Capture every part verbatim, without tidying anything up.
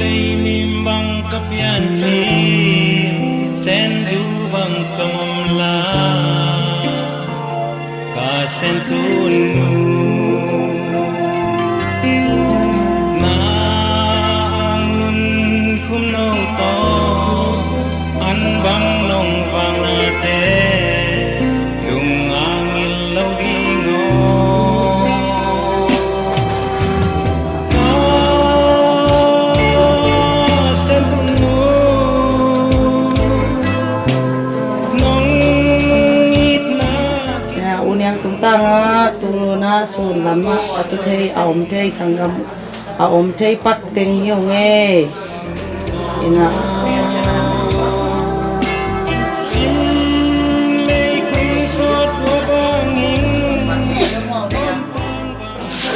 Leinim bang ka piancil, senzu bang ka mom lai, ka sentun nu. Na ang nun khum no tawh, an bang nong vang nate, lung a ngil lo ding aw. Ka sentun nu, nong itna. Ya, U Niang tungtang ah, tu nuna sun lam ah a tu thei, a om thei sanggam, a om thei pak teng hi ung ei. Ina.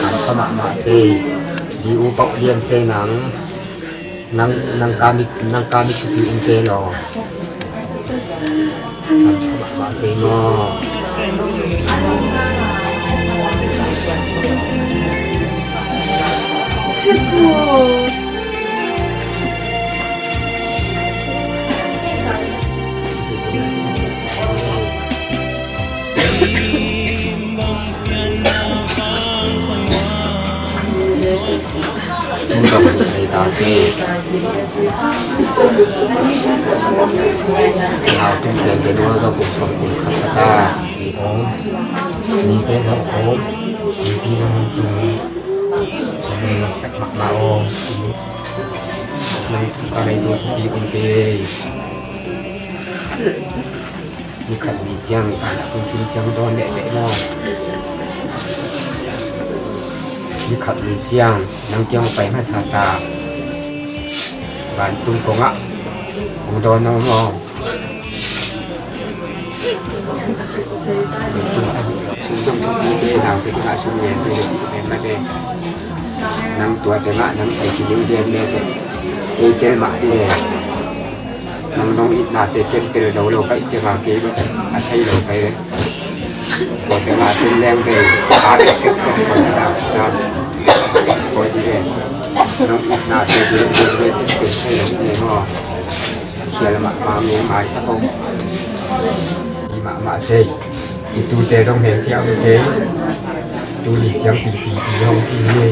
An kha mahmah cei. Zi U Pau Lian cei nang. Nang, nang ka mit, nang ka mit thupi in te lo. Nang ka mah mah cei maw. Tung ka bani ai ta te. Nau tung ken ken ua zong kum sawm kum khat ka ta. Om. Ni te zong om. Ni pi na hong tung. Sak mak ma om. Nang ka nei tua pi om te. Ni khat ni ciang, vantung tung ciang dawn lehleh maw? Ni khat ni ciang, nang kiang pai masasa. Vantung kongah, kong dawn maw? Vantung a, sung dong thupi te, nang te kongah sung yen te, si pen ma te. Nang tua te ngah, nang pai si ling den le te. Ei tel mah te. Nang nong itnate ken tel zo lo ka ih cianga kei bek a thei lo ka hi ve. Kawte ngah tel leng ve. Aa tek tek tek kawte ngah na. Kawte ve. Nong itnate ken tel ve tek tek thei lo kei maw. Khial mahmah mi maisak om. Hi mahmah thei. I tute dong heh sia uh kei. Tuni ciang pipipi hong ki hi.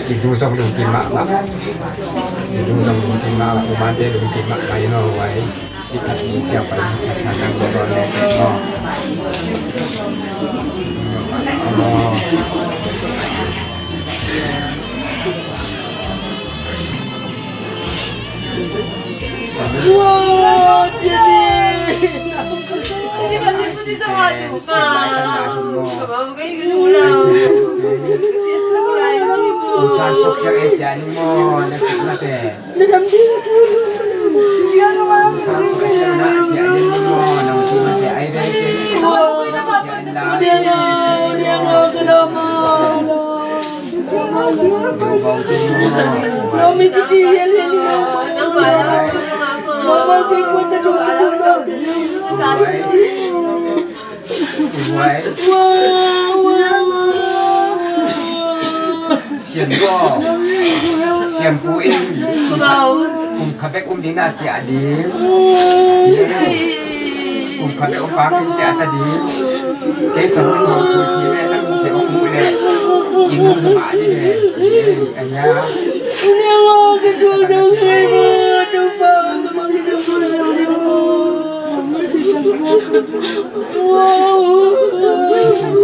I tu zong lungkim mahmah. I tu zong lungkim mahmah. Umante lungkim mahmah in aw huai. I tuni ciang pai sasa nang lungdawn leh aw. Aw. Sian tua, sian pu in kum kha bek um ding na ciah ding. Kum khat le ong pang in ciah ta ding. Kei sa hong hong pui pui le, nang se ong mu le, in hong mu mah ding le. Aya.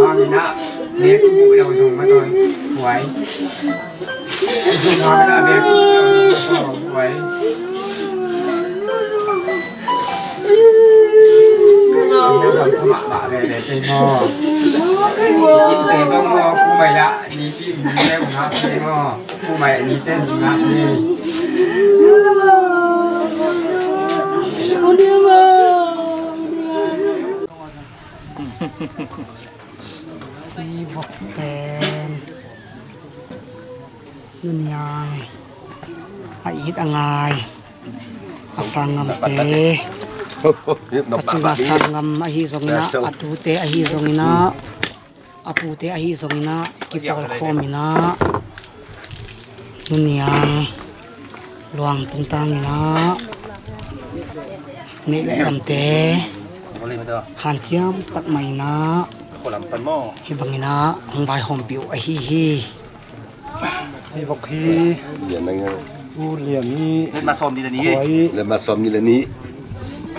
Hang ina, ne ku bu lau zong ma toi. Wai. Pi vok pen, nuniang a it a ngai, a sanggamte, a cunga sanggam ahi zongin ah, a tute ahi zongin ah, a pute ahi zongin ah, kipawlkhawm in ah, Niang luang tungtang inah neih le lamte hanciam tak mah inah hih bang inah hong vaihawmpih uh ahi hi. Hih vok hi. Lian na ngai. U Lian hi. Letma sawm ni le ni. Khuai. Letma sawm ni le ni.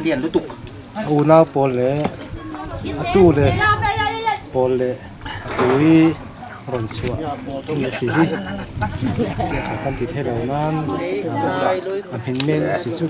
Lian lutuk. A unau pawl le a tu le pawl le a tu hi. Ron suah hi a si hi. Kan ti thei lo nan a hmin men a si cu.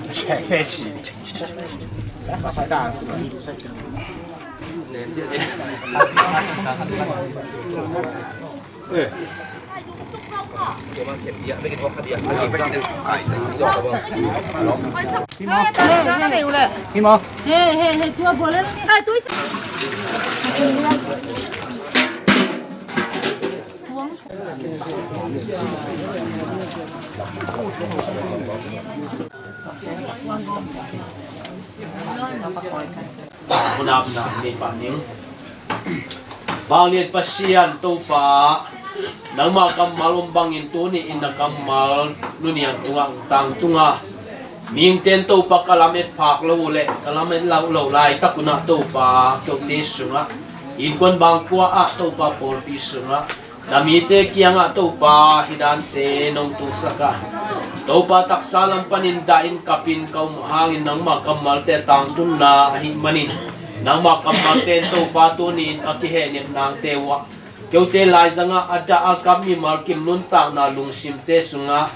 Munapna nei pah ning. Vanglian Pasian Topa, nangmah kammal om bangin tuni in na kammal nuniang tungah tangtunga mihingte'n Topa ka lamet phak lo uh leh ka lamet lo lo laitak unah Topa, keuhte sungah, innkuan bangkua ah Topa, pawlpi sungah na mite kiangah Topa hih dante nong tungsak a, Topa taksa lam panin dah in kapin ka um hangin nangmah kammalte tangtunna ahih manin, nangmah kammalte in Topa tuni in ka kihehnep nangte uh ah, keuhte laizangah a dah a kap mimal kim nuntakna lungsimte sungah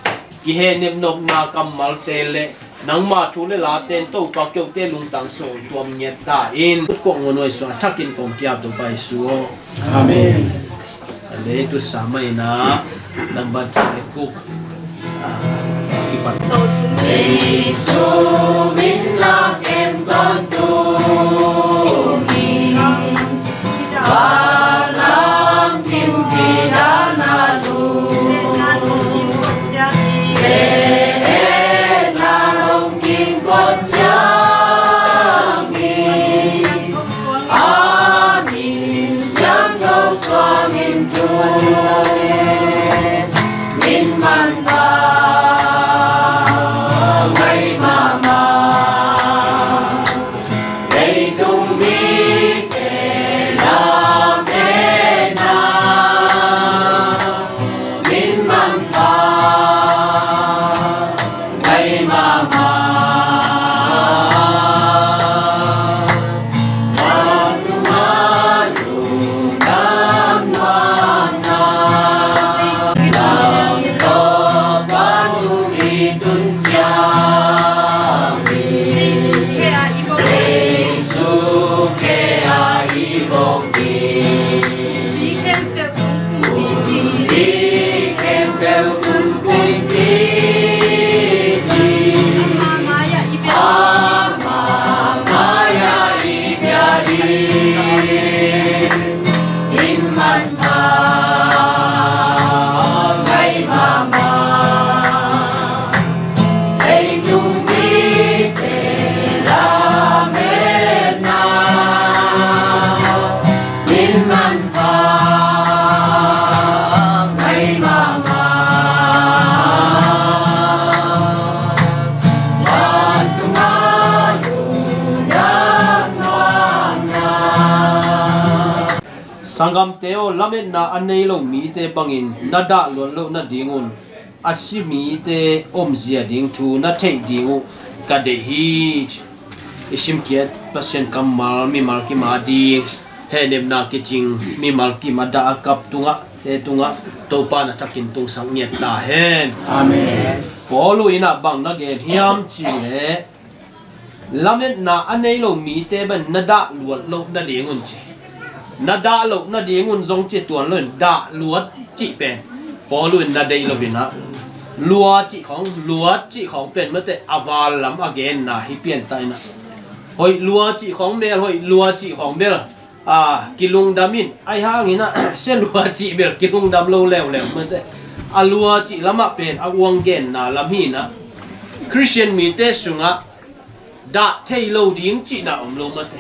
kihehnep nopna kammalte le nangma thu le late in Topa keuhte lungtang sung tuam ngiat ta in. Kut kuak ngawn nuai sua thakin kong kiap Topa Jesu. Amen. A lei tu sa mai na nambat sa le kuk. Ah, kipan. Jesu min lakin ton tu min. Leitung mite lametna min manpha ngai mahmah. Tua tungah lungdam nuamna, lam tawh vantung i tun ciang hi. Jesu khe a i vok hi. Mi khempeuh tumpun pi ci. Ama mai-ah i piak ding min manpha ngai mahmah. Leitung mite lametna min manpha ngai mahmah. Vantungah lungdam nuamna. Sanggamte aw, lametna a nei lo mite bangin na dah luat loh nadingun a si mite omzia ding thu na theih ding uh ka deih hi. I simkhiat Pasian kammal mimal kim a ding, hehnepna kicing mimal kim a dah a kap tungah, te tungah Topa na thakin tungsak ngiat ta hen. Amen. Paul in ah bang na gen hiam cih leh, lametna a nei lo mite bang na dah luat loh nadingun ci. Na dah loh nadingun zong ci tuan lo in dah luat cih pen Paul in na deih lo in ah, lua cih khawng, luat cih khawng pen mate a val lam a genna hi pian ta in ah. Hoih lua cih khawng bel, hoih lua cih khawng bel, a, kilungdam in, ahi hangin ah sia lua cih bel kilungdam lo leuleu mate. A lua cih lamah pen a uang genna lam hi in ah, Khristian mite sungah dah thei lo ding cihna om lo mate.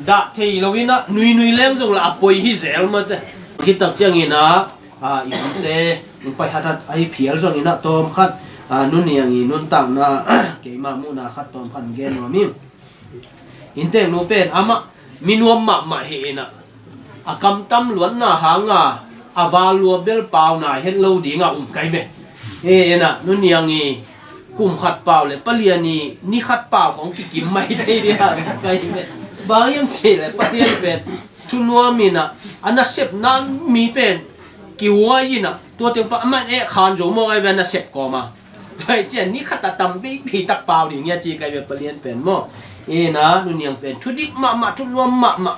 Dah thei lo in ah nuinui leng zong lah a poi hi zel mate. Khit tak ciangin ah, a, i pite Nung pai hathat ahi phial zongin ah tawm khat, a, Nu Niang i nuntakna, keima muhna khat tawm khat gen nuam ing. Innteeknu pen amah minuam mahmah hi in ah, a kamtam luatna hanga a val lua bel pau nai het lo dinga um kai ve. Hi in ah, Nu Niang i kum khat pau le Palian i ni khat pau khong kikim mai thei dia kai ve. Bang hiam cih le Palian pen thu nuam in ah, a nasepna mi pen kihuai in ah, tua teng pan amah in eh khan zo maw kai ve, a nasep kawma. Tua hi ciang ni khat a tam veipi tak pau ding hi a ci kai ve Palian pen maw. Hi in ah, Nu Niang pen thudik mahmah, thu nuam mahmah.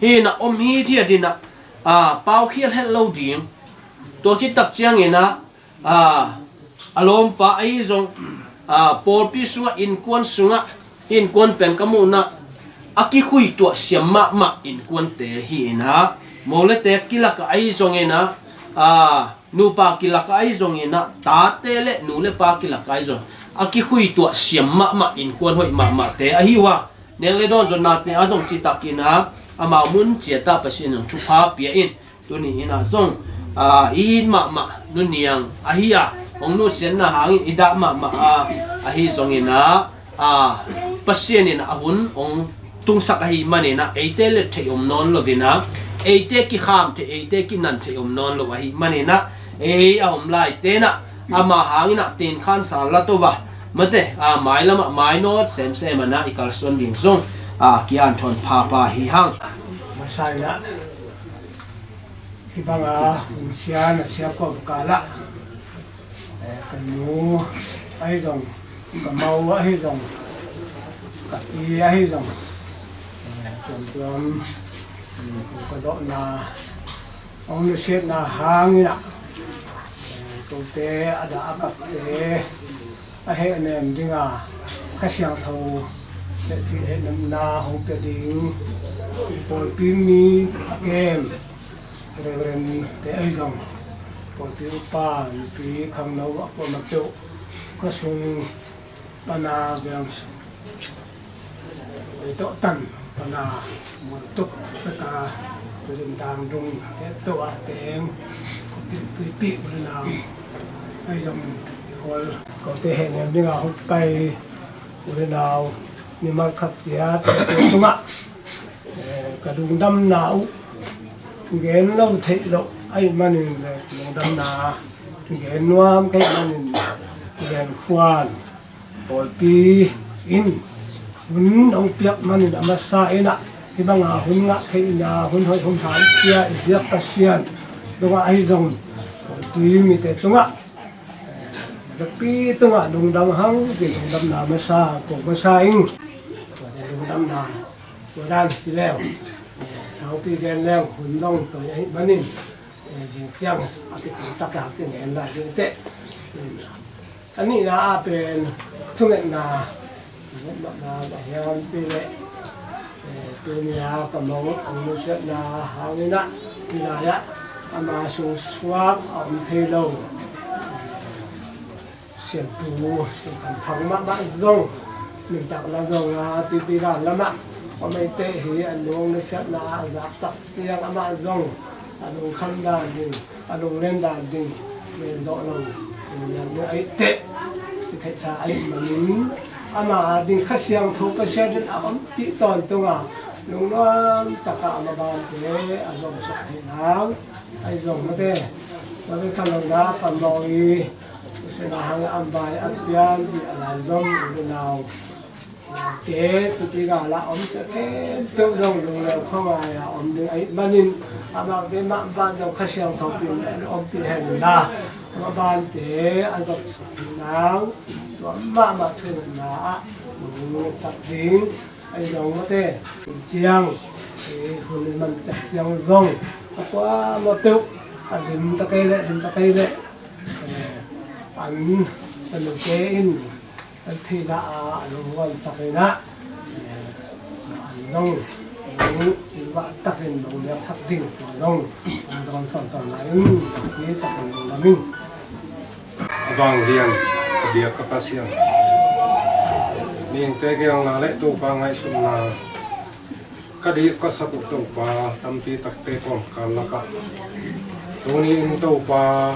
Hi in ah, om hithiat in ah, a, pau khial het lo ding. Tua khit tak ciangin ah, a, a lawmpa ahi zong, a, pawlpi sungah, innkuan sungah, innkuan pen ka muhna a kikhuituah siam mahmah innkuante hi in ah, mo le te kilakah ahi zongin ah, a, nupa kilakah ahi zongin ah, tate le nu le pa kilakah ahi zong a kikhuituah siam mahmah innkuan hoih mahmahte ahi uh a, neng le dawn zonnate a zong citakin ah, amau mun ciat ah Pasian in thupha pia in, tuni in ah zong, a, i it mahmah Nu Niang ahi a, hong nusiatna hangin i dah mahmah a, ahi zongin ah, a, Pasian in a hun hong tungsak ahih manin ah, eite let theih om nawn lo in ah, eite kikham theih, eite kinan theih om nawn lo ahih manin ah, ei a om laite in ah, ama hangin ah tin khan san la to va, mate, a, mailam ah mainawt semsem a na i kalsuan ding zong, a, kihanthawn phapha hi hang. Masa in ah, hih banga hun sia na sia kawmkal ah, eh, ka nu ahi zong, ka mo ahi zong, ka pi ahi zong, eh, tuamtuam, mm, ka dawhna, hong nusiatna hangin ah, eh, kote a dah a kapte a hehnem dinga Kha Siangtho hehpih hehnemna hong pia ding pawlpi mi a kem Reverend te ahi zong, pawlpi upa, mipi khangno a kuamah peuh, khuasung pana veng, ei tawh tan pana muantuk peka, tuidang dung te peuh ah teng, tuipih u le nau ahi zong, kol kote hehnem dinga hong pai u le nau, mimal khat ciat te tungah, eh, ka lungdamna uh gen lo theih loh ahih manin, eh, lungdamna gen nuam ka hih manin, Lian Khuan pawlpi in hun hong piak manin a masa in ah, hih banga hun ngah theihna, hun hoih hun hau pia i biak Pasian tungah ahi zong, pawlpi mite tungah, eh, biakpi tungah lungdam hang ci, lungdamna masa ko masa ing. Lungdamna tua dan ci leng, saupi gen leng hun dong tua ahih manin, eh, zing ciang a kicing tak hak ci ngen lai ding teh. A nihna ah pen thungetna, thungetna bang hiam cih leh, eh, tuni a ka mo hong nusiatna hangin ah, hih lai-ah ama sungsuak a om thei lo, sianpu, sianthang mahmah zong, nuntakna zong a, tuipi gal lamah om ei teh, hih a nung nusiatna a zak tak ciang amah zong a lungkham dan ding, a lunglen dan ding, men zawh lo, lunglen ding ei teh, i theihsa ahih manin, ama ading Kha Siangtho Pasian in a ompih tawntung a, lungnuam takah a mabante a zomsak theih nang, ahi zong mate, mate thalona pambaw i, Pasian a hang a ambai a pian i a laizom u le nau te, tuipi gal a omte khempeuh zong lungneu khuangai a om ding ahih manin, amahte mah ban zong Kha Siangtho pi in ompih hen la, amah bante a zomsak theih nang, tua mahmah thungetna ah lungsak ding. Ahi zong mate, ciang, eh, hun i man ciang zong a kuamah peuh a lim ta kei leh, lim ta kei leh, eh, an tanute in an theihna a lungnuamsak in ah, eh, an zong lungvah takin lungneeksak ding tua zong, an zong an sawnsawn lai in, hi takin lungdam in. A vanglian, a biak ka Pasian, mihingte kiangah le Topa ngaihsutna ka dih ka sak uh Topa, tampi takte kawmkal lakah tuni in Topa,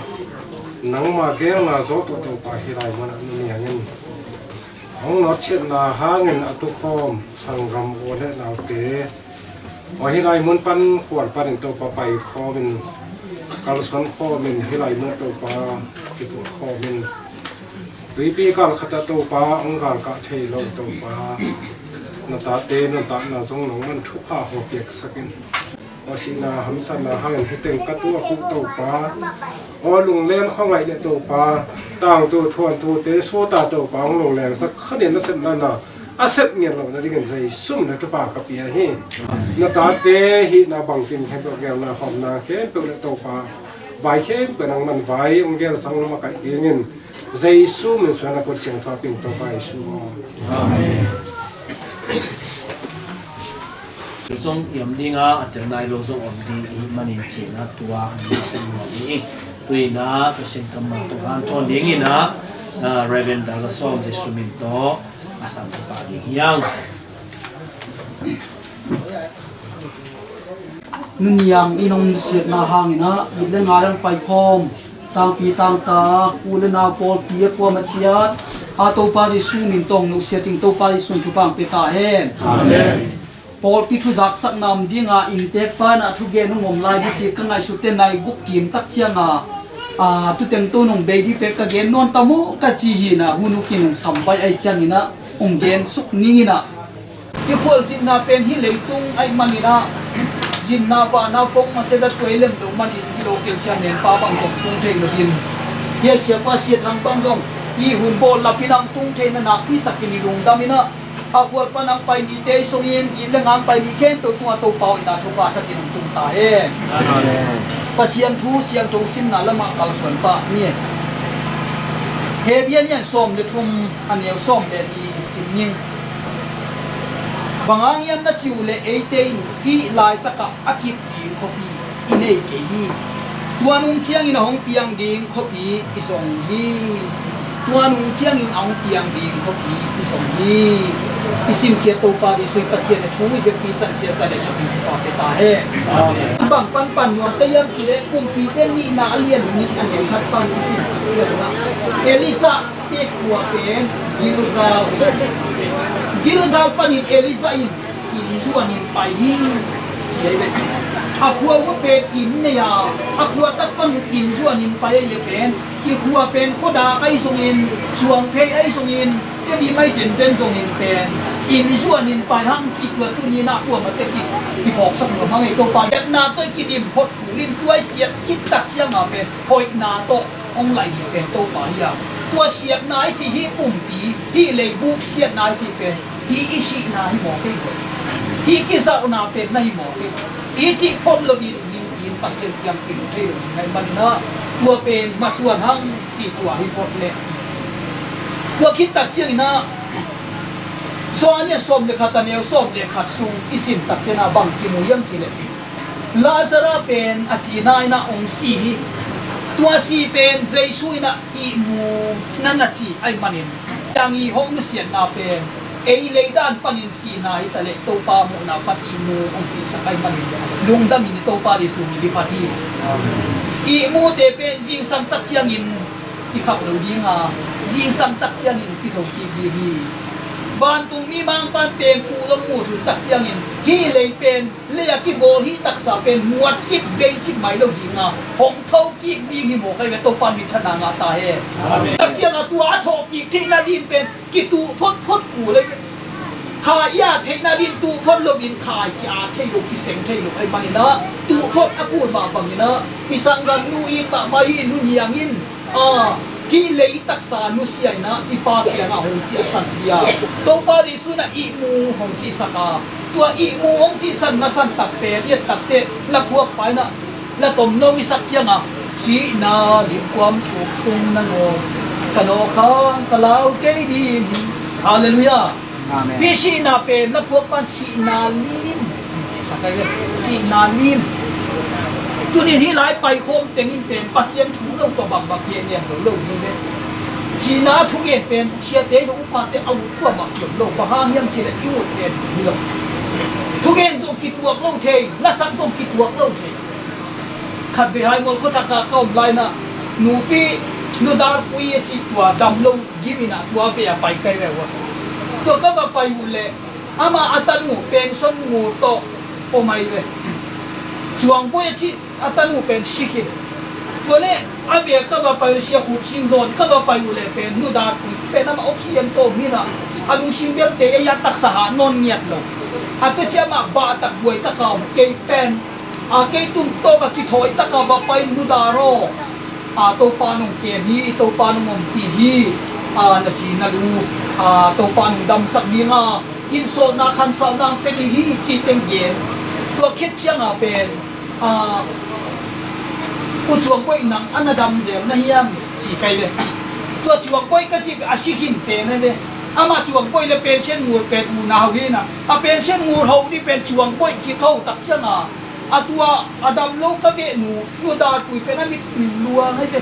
Nangma geelna zawh tawh Topa hih lai munah na niangin hong nawtsiatna hangin a tukhawm sanggam u le naute, aw hih lai mun pan khual panin Topa paikhawmin kalsuan khawmin hih lai mun Topa kituak khawmin tuipi kal khatah Topa hong galkah thei lo Topa na tate nuntakna zong nangman thupha hong piaksakin aw sihna hamsatna hangin hih teng ka tuak uh Topa aw lungleng khawngaih le Topa tangtu thuantute suata Topa hong lunglengsak khanin a sepna na a sep ngiat lohna dingin Jesu min le thupha ka pia hi. Na tate hihna bangkim khempeuh gelna hawmna khempeuh le Topa vai khempeuh nangman vai hong gelsang makaih dingin Jesu min suan a kut siangtho a ping Topa Jesu aw. Amen. Zong i om ding a, a tel nai lo zong om ding i hih manin cina tua an ni sa i om ding. Tuina Pasian kammal tawh hanthawn dingin a, a, Reverend Dal Sawm Jesu min tawh a sang ka pah ding hiang. Nuniang in hong nusiatna hangin ah it le ngai hong paikhawm tangpi tangta u le nau pawlpi a kuam a ciat a Topa Jesu min tawh hong nusiat ding Topa Jesu in thupha hong pia ta hen. Amen. Pawlpi thu zaksakna om dinga inntek pan ah thugen hong om lai ding ci ka ngaihsut te nai guk kim tak cianga a tuteng tun hong bei ding pek ka gen nawn ta maw ka ci hi in ah hun uh kin hong sam baih ahi ciangin ah hong gen suk ning in ah. I khualzinna pen hih leitung ahih manin ah zinna vana fong masia da tuai lem lo manin i lo keu sia nen pa bang zong tung thei lo in hih a siapa siathang bang zong i hun bawl lapin ah tung thei na nakpi takin i lungdam in ah a khual pan ang pai mite i sungin i le ngang pai mi khempeuh tungah Topa hoihna thupha thakin hong tung ta hen. Amen. Pasian thu siangtho simna lamah kalsuan pah ni. Hebru a lian sawm le thum a neu sawm le li sim ning. Bang hang hiam na ci uh leh eite in hih laitakah a kip ding khuapi i nei kei hi. Tua nung ciangin a hong piang ding khuapi i zong hi. Tua nung ciangin a hong piang ding khuapi i zong hi. I simkhiat Topa Jesu i Pasian a thu i vekpi tan ciat ta le thakin thupha pia ta hen. Bang pan pan nuam ta hiam cih leh Kumpite nihna a lian nih a neu khat pan i sim ciat na Elisha te khua pen Gilgal. Gilgal panin Elisha in inn zuanin pai hi. A khua uh pen inn nei a, a khua tak pan inn zuanin pai ahi le pen i khua pen khuadak ahi zongin, suangphei ahi zongin, tedim ahi zenzen zongin pen inn zuanin pai hang cih tua tuni in ah kuamah tek in kiphawksak nuam hang ei Topa. Etna tawh i kidim phot kul in tua i siat khit tak cianga pen hoihna tawh hong laih ding pen Topa hi a. Tua siatna i cih hih pumpi, hih leibuk siatna i cih pen hih i sihna hi mawk ei. Hih kizalhna pen na hi mawk ei. I cih phot loin hih in Pasian kiang kimu thei lo hi ngaih manin ah tua pen masuan hang cih tua hi phot leh. Tua khit tak ciangin ah Johan a lian sawm le khat a neu sawm le khat sung i sim tak ciangin ah bang kimu hiam cih leh Lazarus pen a cina in ah hong si hi. Tua si pen Jesu in ah ihmu na na ci ahih manin, Piang i hong nusiatna pen ei lei dan panin sihna hi ta leh Topa muhna pan ihmu hong cihsak ahih manin lungdamin i Topa Jesu min i phat hi. Ihmute pen zingsang tak ciangin i khap lo ding a, zingsang tak ciangin kithokik ding hi. Vantung mi mangpan pen kuh lo muh thun tak ciangin hih lei pen lei a kibawl hih taksa pen muat cik bei cik mai lo ding a, hong thokik ding hi mawk ei ve. Topa min thanna ngah ta hen. Amen. Tak ciang a tua a thawhkik theihna ding pen kituh photphot kul ei ve. Kha i at theihna ding tuh phot loin kha i ki-at thei lo, kiseng thei lo ahih manin ah tuh phot a kul mah bangin ah i sanggam nu it mahmah hi. Nu Niang in a, hih lei taksa nusia in ah i Pa kiangah hong ciahsan hi a, Topa Jesu in ah ihmu hong cihsak a, tua ihmu hong cihsan na san tak pen i et tak teh la phuak pa in ah la tomno i sak ciangah sihna limkuam thuk sung nangawn ka nawk hang ka lau kei ding hi. Halleluiah. Amen. Hih sihna pen la phuak pan sihna lim cihsak ahi ve. Sihna lim. Tunin hih lai paikhawm tengin pen Pasian thu lo tawh bangbang hi niam lo lo hi ve. Sihna thugen pen siate zong upate a ut kuamah hi om lo. Bang hang hiam cih leh i ut pen hi lo. Thugen zong kituak lo thei, lasak zong kituak lo thei. Khatvei Haimual khuathak ah ka om lai in ah nupi Nudarpui a cih tua dam lo gim in ah tua ve a pai kai ve ua. Tua ka va pai uh leh amah a tanu pension ngur tawh om ai ve. Cuangpoi a cih a tanu pen si khin. Tua leh a ve ka va pai uh leh sia khut sing zawn ka va pai uh leh pen Nudarpui pen amah awk hiam tawh om hi in ah a lungsim belte ei a taksa hah nawn ngiat lo. A tua ciang amah bah tak buai tak a om kei pen a kei tung tawk a kithawi tak a va pai Nudar aw. A Topa nong kem hi, Topa nong ompih hi. A na ci na lu a Topa nong damsak ding a insawlna khansauhna ang pe ding hi ci teng gen. Tua khit ciang a pen a U Cuangpoi nang a na dam zel na hiam ci kai ve. Tua Cuangpoi ka cih a si khin pen a ve. Amah Cuangpoi le pension ngur pen unau hi in ah a pension ngur ho ding pen Cuangpoi ci kho tak ciang a a tua a dam lo ka veh nu Nudarpui pen a mittui luang ai ve.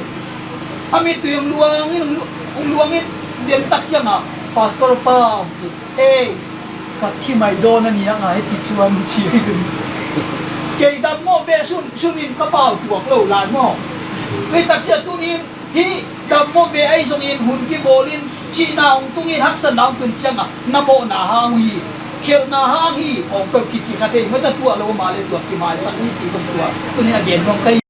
A mittui luang in luang in den tak ciang a Pastor pa ci ei ka thi mai dawn a ni a ngai ti cuan ci. Kei dam mawh ve sun sun in ka pau tuak lo lai maw. Kei tak ciang tun in hih dam mawh ve ahi zongin hun kibawl in sihna hong tung in haksatna hong tun ciang a na mawhna hang uh hi. Khelhna hang hi hong peuh kici kha thei mata tuah lo mah le tuah kimaisak ni ci zong tuah tun in a gen nuam ka hi.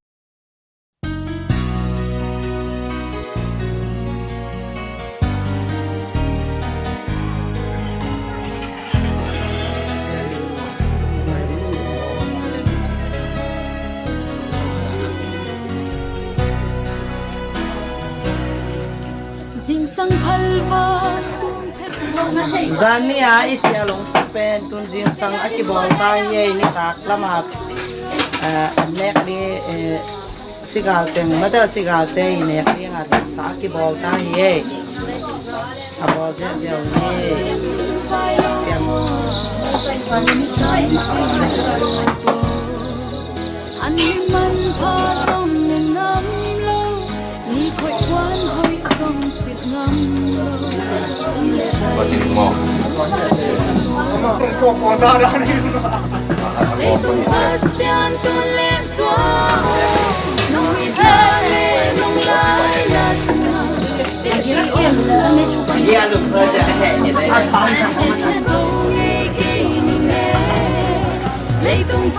Zingsang phalva tung phet. Zan ni a i sia lawng pen tun zingsang a kibawl ta hi ei, ni kak lam a, eh, nek ni, eh, sigal teng mata sigal te i nek ding a taksa a kibawl ta hi ei. A bawl ziauziau ni. Siam. An mi manpha zong ne ngam lo, ni khoih kuan hoih zong silh ngam lo. Leitung Pasian tun le zua aw, nong itna le nong lainatna, tepi om lo bang. Leitung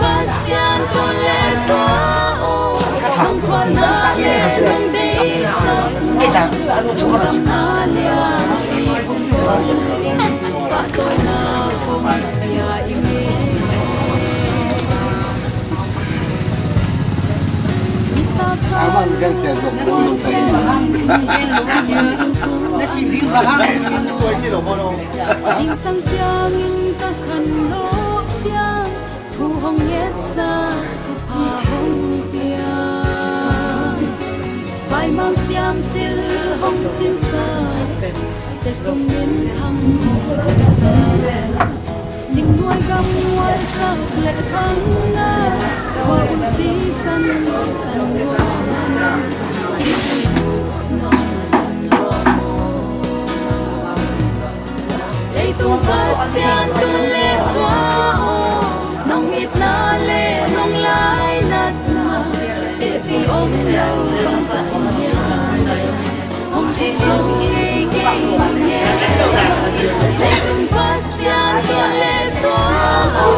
Pasian tun le zua aw, nong khualna le nong deihsakna, nong tamna lianpi hong ko in, pahtawina hong pia ing e. Nitak a zingsang ciangin ka khan lo ciang, thu hong ngetsa thupha hong pia. Vaimang siamsil hong sinsa, siasum minthang hong sinsa. Singnuai gam nuai sak le khang na, khua ul sisan kisan nuai. Singnuai nuai nong kan lo. Leitung Pasian tun le zua aw, nong itna le nong lainatna, tepi om lo bangzah in hiam, hong kik zo ngei kei ning e. Leitung Pasian tun le zua aw,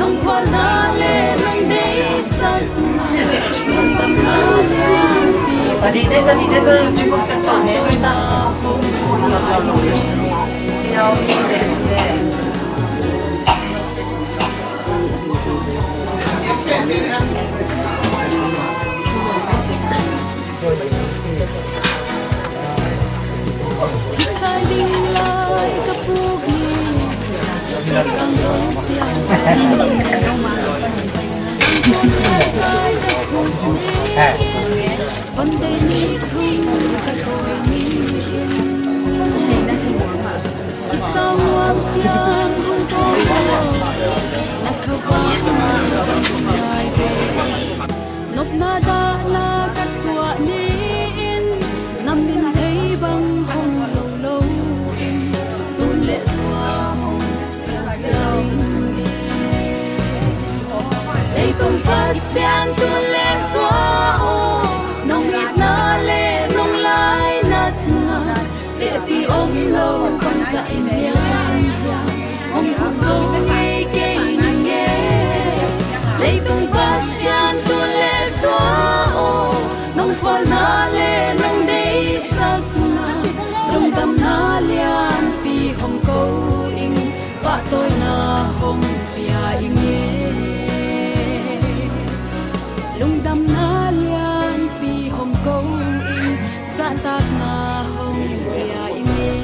nong khualna le nong deihsakna, nong tamna lianpi hong ko in, pahtawina hong pia ing e. Kisai ding lai ka puk ni, sangkang dong ciang ka ni, sangkang lai ka khuk ni, von dei ni thum ka tawi ni. I sahuam siang hong kawm lo, na khavak na kan ngai ve. Nopna dahna ka tuah ni-in, na min thei bang hong lo lo in, tun le zua hong siasia ding e. Leitung Pasian tun le zua aw, nong itna le nong la Pasian tun le zua aw, nong khualna le nong deihsakna, lungdamna lianpi hong ko ing, pahtawina hong pia ing e. Lungdamna lianpi hong ko ing, zahtakna hong pia ing e.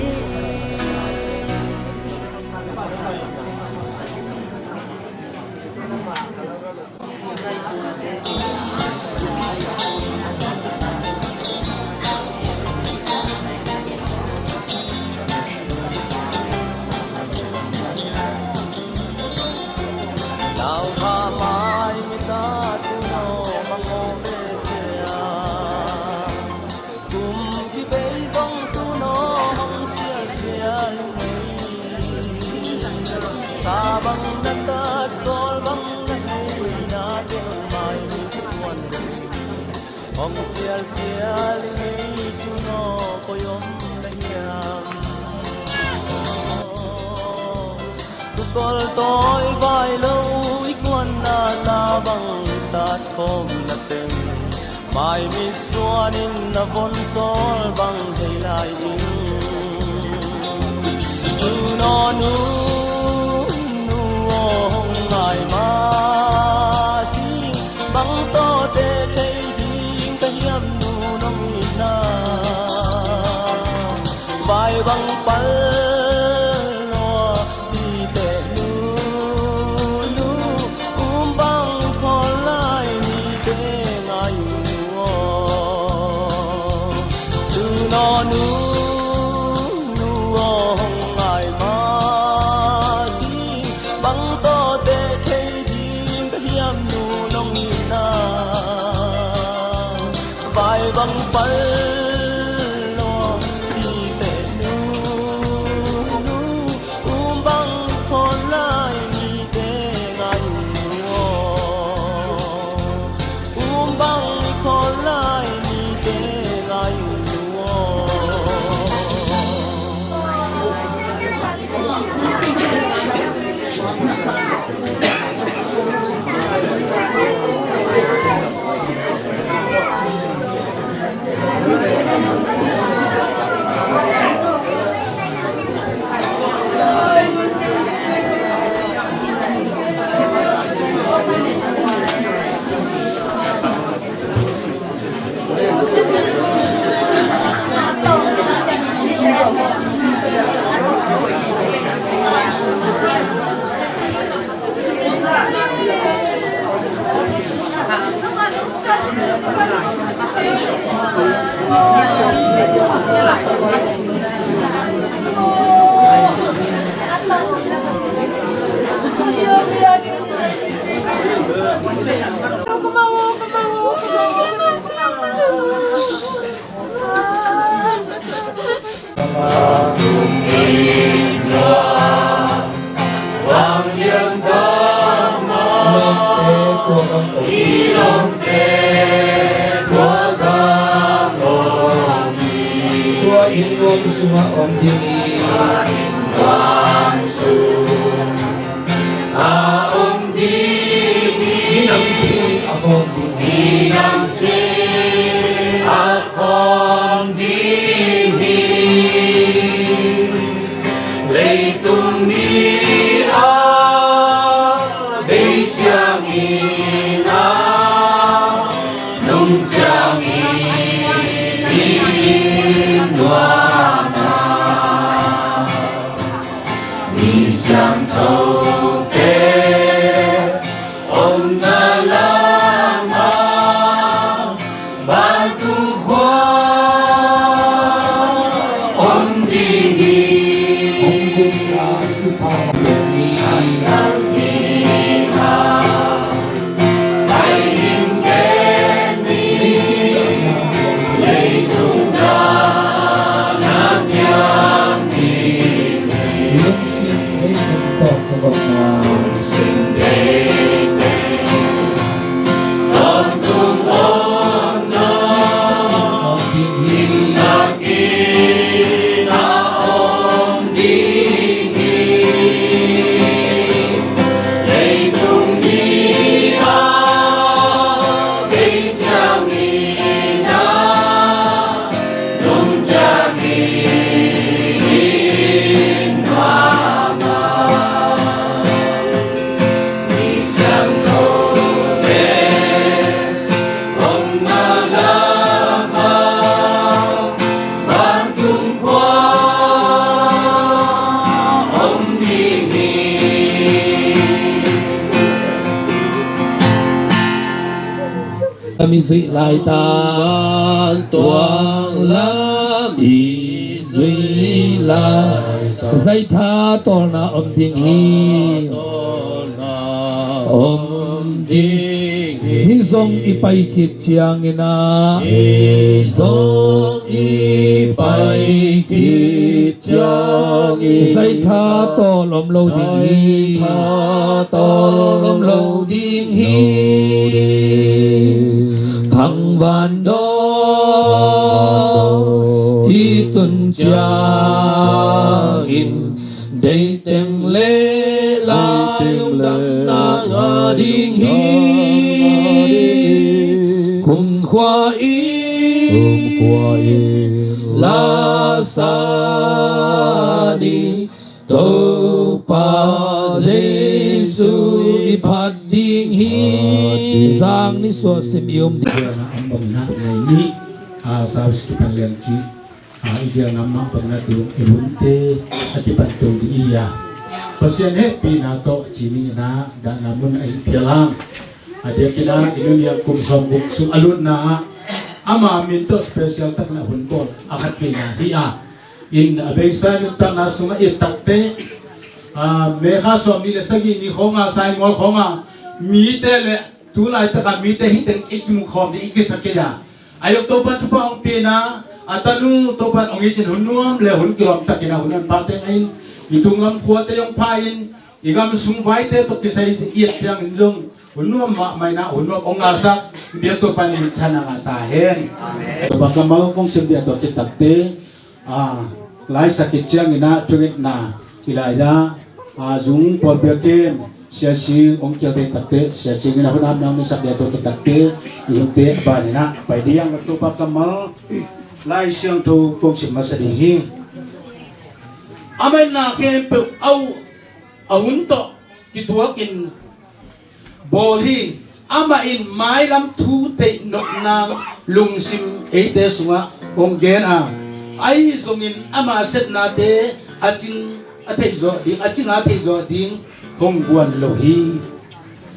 Kum kibei zong tu naw hong sialsial ing ei. Sa bang na tat, sawl bang na thei, na teng mai mit suan ding. Hong sialsial ing ei, tu naw koi om na hiam? Tutol tawi vai lo i kuanna, sa bang i tat khawm na teng, mai mit suanin na von sawl bang thei lai ing. Tu naw nu, nu aw hong ngai ma sing, bang tawh teh thei ding ka hiam nu nong itna? Vai bang pal lua, i teh nu, nu, um bang i khawl lai, ni teh ngai ung nu aw. Tu naw nu, nu aw hong ngai ma sing, bang tawh teh thei ding ka hiam nu nong itna? Vai bang pal lua, i teh nu, nu, um bang i khawl lai, ni teh ngai ung nu aw. Um bang i khawl lai, ni teh ngai ung nu aw. Tua in nuam sungah om ding hi. Nuam sung a om ding hi. Minam cing a khawm ding hi. Minam cing a khawm ding hi. Leitung mi a bei ciangin a nung ciangin i nuam a, mi siangthote omna lamah vantung khua om ding hi. Hong kum a sipha ni. Zuih lai ta. Vantung lam i zuih lai ta. Zaitha tawlna om ding hi. Om ding hi. Hih zong i pai khit ciangin ah. Hih zong i pai khit ciangin. Zaitha tawl om lo ding hi. Zaitha tawl om lo ding hi. Thangvan daw i tun ciangin. Deih teng le la lungdamna ngah ding hi. Kumkhua in, kumkhua in lasa ni. Topa Jesu i phat ding hi. Phat ding. Zang ni suah sim i um ding. Biakna om bangin ah ngai ni. A, sau skipan liang ci. A, i biakna mah bangin ah tu i hunte a kipan to ding hi a. Pasian hehpihna tawh ci ni in ah dahna mun a i phial hang. A diakin ah i nunniang kum sawmguk sung a lutna ah ama min tawh special takin ah hun bawl a khatveina hi a. In a beisa nuntakna sungah i et takte, a, May kha sawmnih le sagih ni khawng a, Saingual khawng a mite le tu laitaka mite hih teng i kimu khawm ding i kisa kei a. A, i uk Topa'n thupha hong pia in ah, a tanu Topa'n hong it in hun nuam le hun kilawm takin ah hun honpa teng a in, i tunglam khuate hong pha in, i gam sung vaite tawh kisai i et ciangin zong hun nuam mahmah in ah hun nuam hong ngahsak, biak Topa'n i minthanna ngah ta hen. Amen. Topa kammal kong sim ding a, tua khit takte, a, laisak khit ciangin ah thungetna i lai a, a, zung pawlpi a kem Sia Sing hong kial thei takte, Sia Sing in ah hun apna hong neisak ding a, tua khit takte i hunte a ban in ah pai ding a, Topa kammal Lai Siangtho kong sim masa ding hi. Amah in na khempeuh a uh a hun tawh kituakin bawl hi. Amah in mailam thu theih nopna lungsim eite sungah hong gen a, ahi zongin ama sepnate a cing a theih zawh ding, a cing a theih zawh ding hong guan lo hi.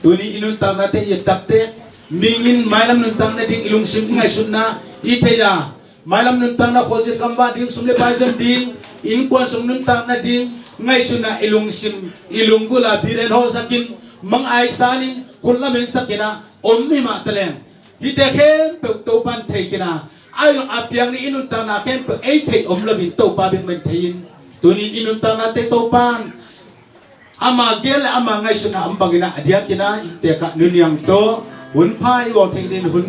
Tuni i nuntaknate i et takte, mihing in mailam nuntak nading i lungsim i ngaihsutna i thei a, mailam nuntakna khualzin gamvah ding, sum le pai zon ding, innkuan sung nuntak nading ngaihsutna i lungsim, i lunggulh a biren hawlsakin, mang aisanin, khut lamin sakin ah om hi mah taleng, hihte khempeuh Topa'n thei khin a, ahi zong a piang ni i nuntakna khempeuh ei theih om loin Topa bek mah in thei in, tuni in i nuntaknate Topa'n ama gel le ama ngaihsutna om bangin ah a diakin ah i tek ah nunniang tawh hunpha i bawl thei ding hun,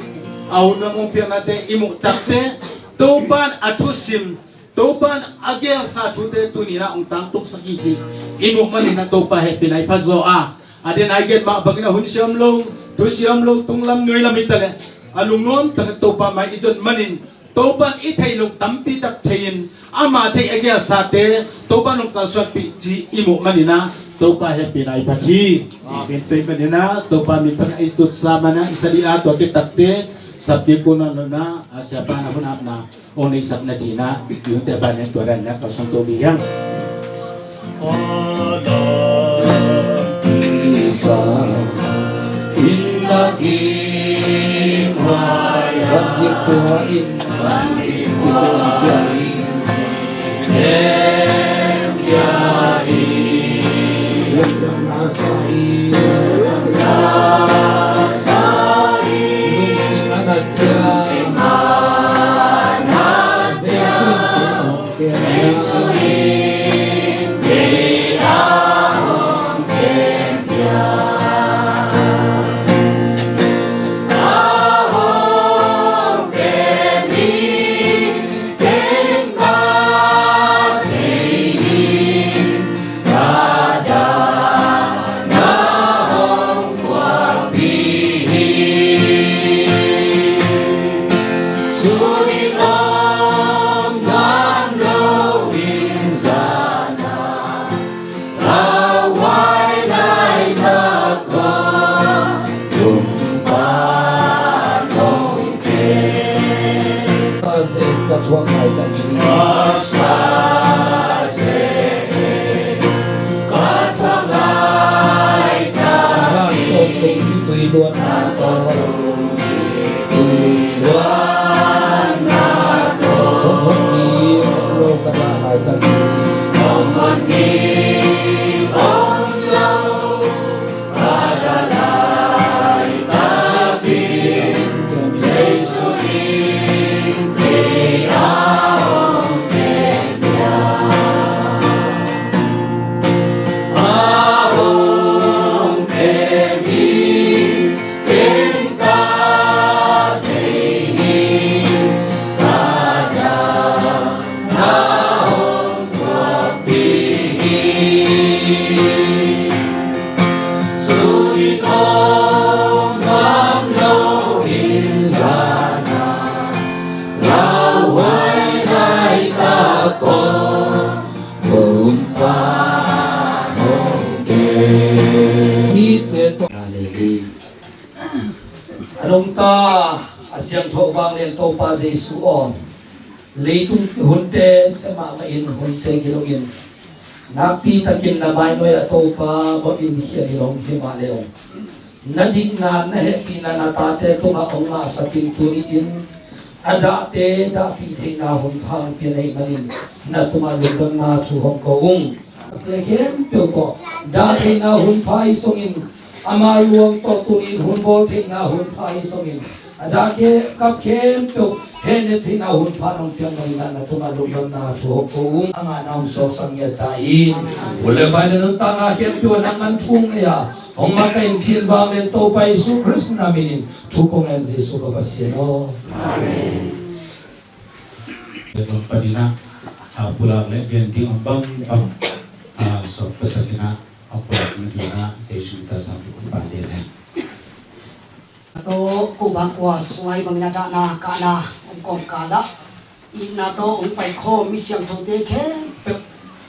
a hun nuam hong piaknate i muh takte, Topa'n a thusim, Topa'n a gelsa thute tuni in ah hong tangtungsak hi cih i muh manin ah Topa hehpihna i phat zaw a, a den a i gen mah bangin ah hun siam lo, thu siam lo, tunglam nuilam hi taleh a lungnuam takin Topa mai i zon manin Topa'n i theih loh tampi tak thei in, ama theih a giasate Topa'n hong kalsuanpih cih i muh manin ah Topa hehpihna i phat hi. Amen. Tua ahih manin ah Topa min pan a i tutsa man a i sa ding a, tua khit takte sapte kunah lo na a, siapa na hun apna hong neisak nading ah i hunte a ban in tua dan in ah kalsuan to ding hi hang. A nungta a siangtho vanglian Topa Jesu aw, leitung hunte sia mahmah in, hunte kilungin nakpi takin na mainoi ah Topa bawh in hian i lawm hi mah le ung. Na dikna, na hehpihna na tate tungah hong ngahsak in tuni-in a dahte dahpih theihna hun pha hong pian ahih manin na tungah lungdamna thu hong ko ung. Te khempeuh tawh dah theihna hun pha hi sungin, ama luang tawh tuni-in hun bawl theihna hun pha hi sungin, a dah khe kap khempeuh hehnet theihna hun pha nong piang manin na tungah lungdamna thu hong ko ung. A ngahna hong suaksak ngiat ta in. U le vai le nuntakna khempeuh ah nangman thu hong nei a, hong makaih in cih vanglian Topa Jesu Khrist na minin thu kong ngen, Jesu ka Pasian aw. Amen. Tua panin ah, a pulak le gen ding om bangbang, a, sawt peuhpeuh in ah, a pulak na ding in ah, Jesu min tawh sam peuhpeuh pa le le. Tawh ko bang kua sung ah bangin a dahna kahna om kawmkal ah, itna tawh hong paikhawm mi siangthote khempeuh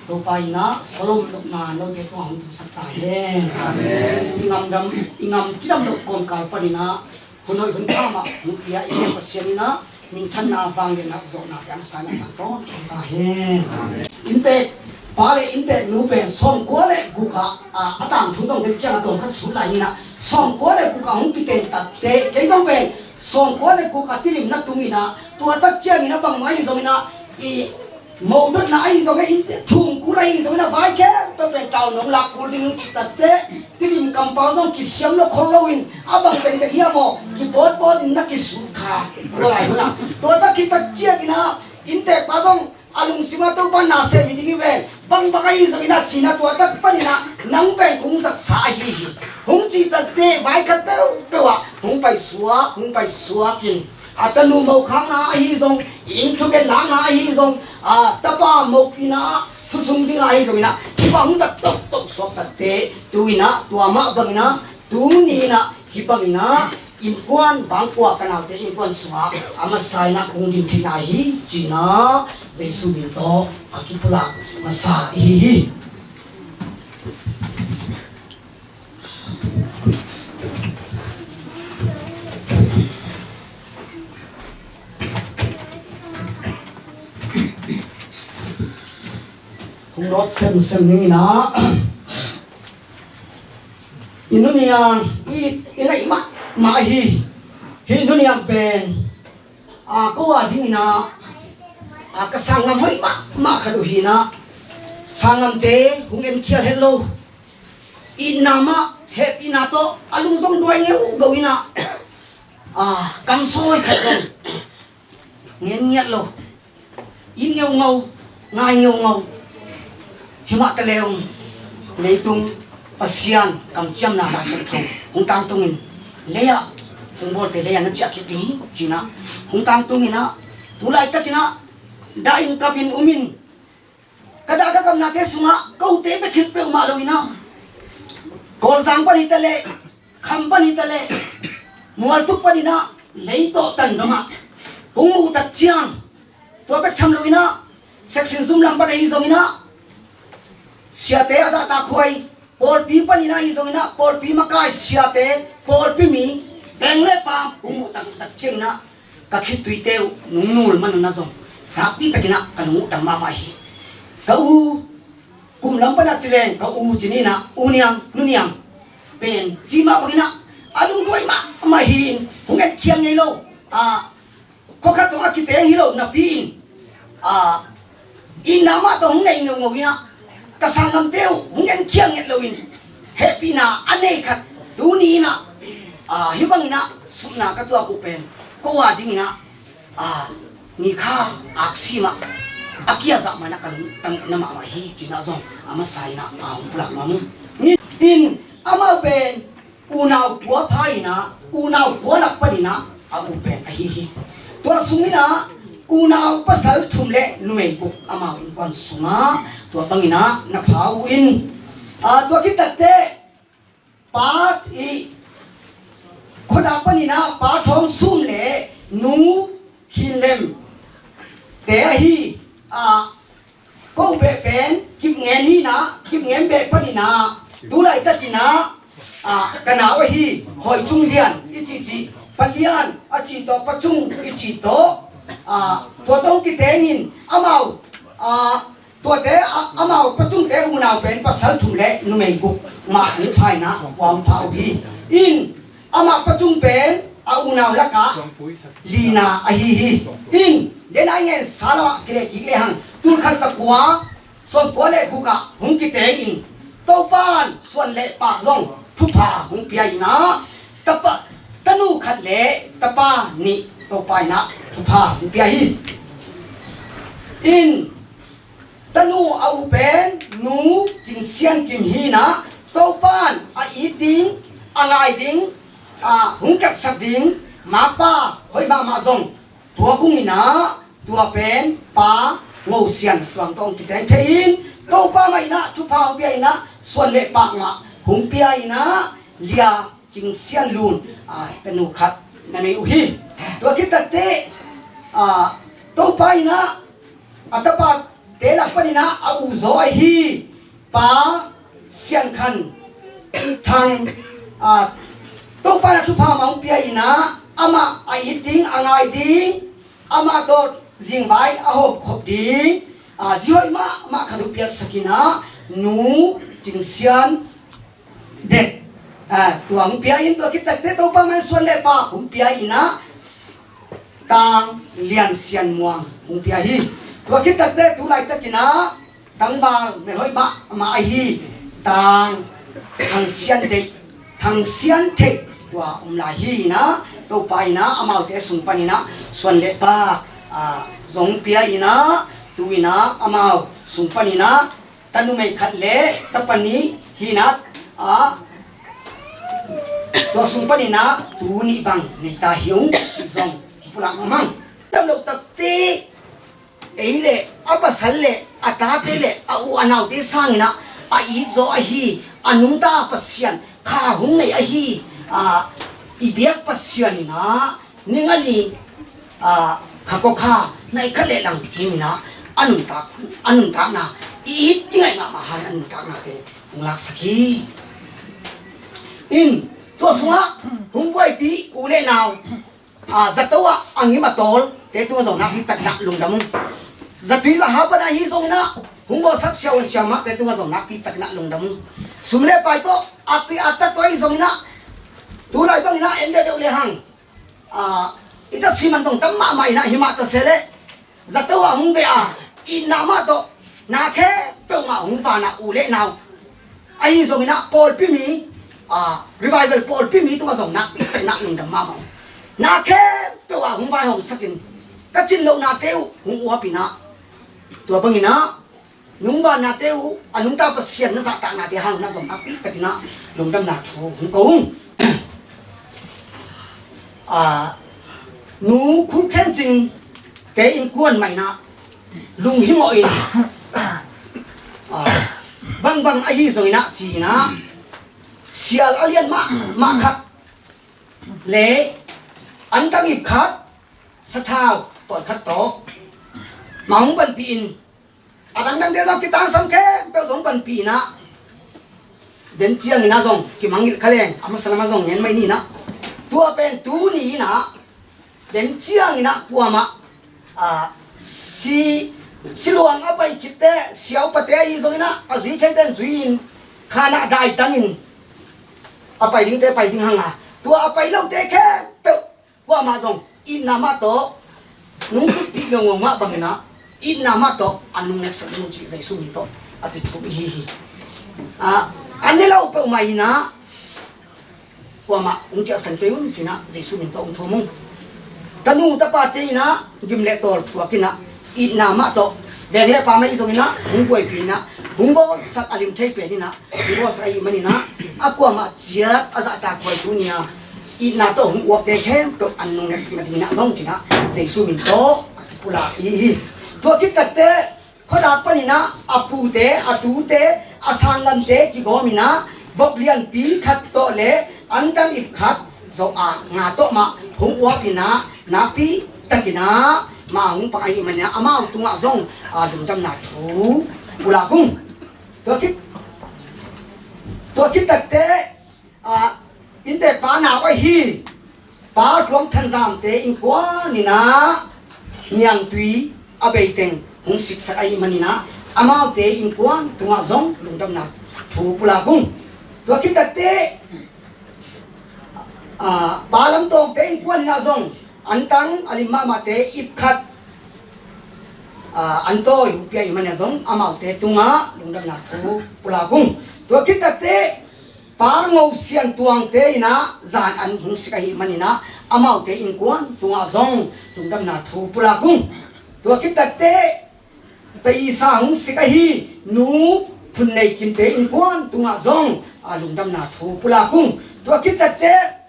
Topa in ah sawm nopna note tungah hong tungsak ta hen. Amen. I ngam dam, i ngam cidam loh kawmkal panin ah hun hoih hun pha mah hong pia i Pasian in ah minthanna vanglianna zawhnate a masa in ah tangtawn ta hen. Inntek pa le inntek nu pen sawmkua le guk ah, a, a tangthu zong ken ciang a tawm kha sut lai in ah, sawmkua le guk ah hong kiten takteh kei zong pen sawmkua le guk ah Tedim na tung in ah, tua tak ciangin ah bangmah ahi zongin ah i mawhdotna ahi zongin, thungkul ahi zongin, a vai khempeuh pen tawn nong lak kul ding hong cih takteh, Tedim kampau zong kisiam lo khol loin a bang teng teng hiam aw, kipawtpawt in na kisut kha. Tua lai hun ah, tua tak khit tak ciangin ah inntek pa zong a lungsim ah Topa na sem hi ding hi ve, bangbang ahi zongin ah ci in ah, tua tak panin ah nang pen kong zatsa ahi hi, hong cih takteh vai khat peuhpeuh ah hong paisuak, hong paisuak in a tanu mokhakna ahi zong, inn thukhen lakna ahi zong, a tapa mopihna ah thusung ding ahi zongin ah, hih bang hong zat toktok suak takteh, tu in ah tua mah bangin ah, tuni in ah hih bangin ah innkuan bangkua ka naute innkuan sungah a masa in ah kong din theihna hi ci in ah Jesu min tawh a kipulak masa ihi hi. Kong dawt semsem ning in ah, i Nu Niang i, i ngaih mahmah hi. Hih Nu Niang pen, a, ko a ding in ah, a, ka sanggam hoih mahmah khat uh hi in ah, sanggamte hong enkhial het lo, itna mah hehpihna tawh a lungzong duai ngeuh go in ah, a, kamsawi khat zong ngen ngiat lo, it ngeungau, ngai ngeungau. Himah ka leung, leitung Pasian kamciamna Lai Siangtho hong tangtungin, lei-ah hong bawlte lei-ah na ciah khit ding ci in ah hong tangtungin ah, tu laitakin ah dah in kap in um in, ka dah ka kapnate sungah kote bek khit peuhmah lo in ah, Kawlzang pan hi ta leh, Kham pan hi ta leh, Mualtuk panin ah lei tawh tan dongah kong muh tak ciang, tua bek tham lo in ah, Seksin Zumlang pan ahi zongin ah, siate a zahtakhuai, pawlpi panin ahi zongin ah, pawlpi makai siate, pawlpi mi, peng le pam kong muh taktak ciangin ah, ka khittuite uh nong nul man un ah zong, nakpi takin ah ka nung uh tam mahmah hi. Ka u, kum lam pan ah ci leng ka u ci ni in ah, U Niang, Nu Niang pen cih mah bangin ah a lungduai mahmah hi in, hong enkhial ngei lo. A, khua khat tawh a kiteng hi lo napi in, a, Itna mah tawh hong nei ngeungeu in ah, ka sanggamte uh hong enkhia nget loin hehpihna a nei khat tuni in ah, ah, hih bangin ah supna ka tuak uh pen ko a dingin ah, ah, ni kha aksi mah a kia zah mah in ah ka lungtang na mahmah hi, ci-in ah zong a masa in ah, ah, hong pulak nuam ung. In amau pen unau kua pha in ah, unau kua lak panin ah a uk pen ahi hi. Tua sungin ah unau pasal thum le numei guk amau innkuan sungah tua bangin ah na pha uh in, ah, tua khit takteh pa i khuadak panin ah Pa Thawng Sum le Nu Khin Lem te ahi, ah, ko beh pen Kip Ngen hi in ah, Kip Ngen beh panin ah tu laitakin ah, ah, ka nau ahi Hawi Cung Lian i cih cih, Pa Lian a cih tawh, Pa Cung i cih tawh, ah, tua tawh kitengin amau, ah, tuate, ah, amau Pa Cungte unau pen pasal thum le numei guk mah hong pha in ah, hong pha uh hi. In amah Pa Cung pen a unau lakah lina ahi hi. In, den a i ngen sa lamah kileh kik lehang, tul khat za kua sawm kua le guk ah hong kitengin Topa'n suan le pak zong thupha hong pia in ah, tapa, tanu khat le tapa nih Topa in ah thupha hong pia hi. In tanu a uk pen Nu Cing Sian Kim hi in ah, Topa'n a it ding, a ngai ding, a hong kepsak ding makpa hoih mahmah zong tua kung in ah, tua pen Pa Ngo Sian Tuang tawh hong kiteng thei in, Topa mah in ah thupha hong pia in ah, suan le pak mah hong pia in ah, Lia Cing Sian Lun, ah, tanu khat na nei uh hi. Tua khit takteh, ah, Topa in ah a tapate lak panin ah a u zaw ahi Pa Sian Khan Thang, ah, Topa in ah thupha mah hong pia in ah, amah a it ding, a ngai ding, amah tawh zingvai a hawmkhop ding, ah, zi hoih mahmah khat hong piaksak in ah, Nu Cing Sian Det, ah, tua hong pia in, tua khit takteh Topa mah in suan le pak hong pia in ah, Tang Lian Sian Muang hong pia hi. Tua khit takteh tu laitakin ah tangval melhoih mahmah ahi Tang Thang Sian Deih, Thang Sian Theih tua om lai hi in ah, Topa in ah amaute sung panin ah suan le pak, ah, zong pia in ah, tu in ah amau sung panin ah tanumei khat le tapa nih hi in ah, ah, tua sung panin ah tu nih bang nei ta hi ung, cih zong kipulak mahmah. Dam lo takte, ei le a pasal le a tate le a u a naute sangin ah a it zaw ahi, a nungta Pasian kha hong nei ahi, ah, i biak Pasian in ah ning a ni, ah, kha kua kha nai khat le lang kim in ah a nuntak, a nuntakna, i it i ngaih mahmah hangin a nuntaknate hong laksak hi. In tua sungah hong buaipih u le nau, ah, zato ah a ngim a tawlte tungah zong nakpi takin ah lungdam ung. Zatui zaha pan ahi zongin ah hong bawlsak siavuan siamahte tungah zong nakpi takin ah lungdam ung. Sum le pai tawh, a tui a tak tawh ahi zongin ah, tu lai bangin ah en deuhdeuh lehang, ah, i ta siman tong tam mahmah in ah, hi mah ta se leh zato ah hong veh a, itna mah tawh na khempeuh ngah hong van a u le nau, ahi zongin ah pawlpi mi, ah, revival pawlpi mi tungah zong nakpi takin ah lungdam mahmah ung. Na khempeuh ah hong vaihawmsakin ka cin lohnate uh hong uap in ah, tua bangin ah nungvannate uh, a nungta Pasian na zahtaknate hang na zong nakpi takin ah lungdamna thu hong ko ung. Ah, Nu Khu Khen Cing te innkuan mah in ah lunghimawh in, ah, bangbang ahi zongin ah ci-in ah sial a lian mahmah khat le antang ip khat, sathau tawi khat tawh mah hong panpih in, a dangdangte zong kitangsam khempeuh zong panpih in ah, den ciangin ah zong kimangngilh kha leng a masa lamah zong ngen mai ni in ah, tua pen tuni in ah den ciangin ah kuamah, ah, si, siluang a pai khitte siaupate ahi zongin ah a zui theite in zui-in khan ah daitangin a pai dingte pai ding hang a, tua a pai lote khempeuh kuamah zong itna mah tawh nungtutpih ngeungeu mah bangin ah itna mah tawh an nung neksak ding uh cih Jesu min tawh a kithum ihi hi. Ah, an ne lo peuhmah in ah kuamah hong ciahsan kei un ci-in ah Jesu min tawh hong thum ung. Ka nu tapate in ah gim le tawl thuak in ah itna mah tawh veng le pam ahi zongin ah hong buaipih in ah hong bawlsak a lim thei pen in ah hong bawlsak ahih manin ah a kuamah ciat a zahtak huai tuni-a itna tawh hong uakte khempeuh an nung neksak nadingin ah zong ci-in ah Jesu min tawh a kipulak ihi hi. Tua khit takteh khuadak panin ah a pute, a tute, a sanggamte kigawm in ah vok lianpi khat tawh le antang ip khat, zo-ak nga tawh mah hong uap in ah nakpi takin ah mah hong pang ahih manin ah amau tungah zong, ah, lungdamna thu pulak ung. Tua khit, tua khit takteh, ah, innteekpa nau ahi Pa Tuam Than Zamte innkuan in ah niangtui a beiteng hong siksak ahih manin ah amaute innkuan tungah zong lungdamna thu pulak ung. Tua khit takteh, ah, Pa Lam Tawngte innkuan in ah zong antang a lim mahmahte ip khat, ah, an tawi hong pia ahih manin ah zong amaute tungah lungdamna thu pulak ung. Tua khit takteh Pa Ngo Sian Tuangte in ah zan an hong sik ahih manin ah amaute innkuan tungah zong lungdamna thu pulak ung. Tua khit takteh Pa Isa hong sik ahi Nu Phun Nei Kimte innkuan tungah zong, ah, lungdamna thu pulak ung. Tua khit takteh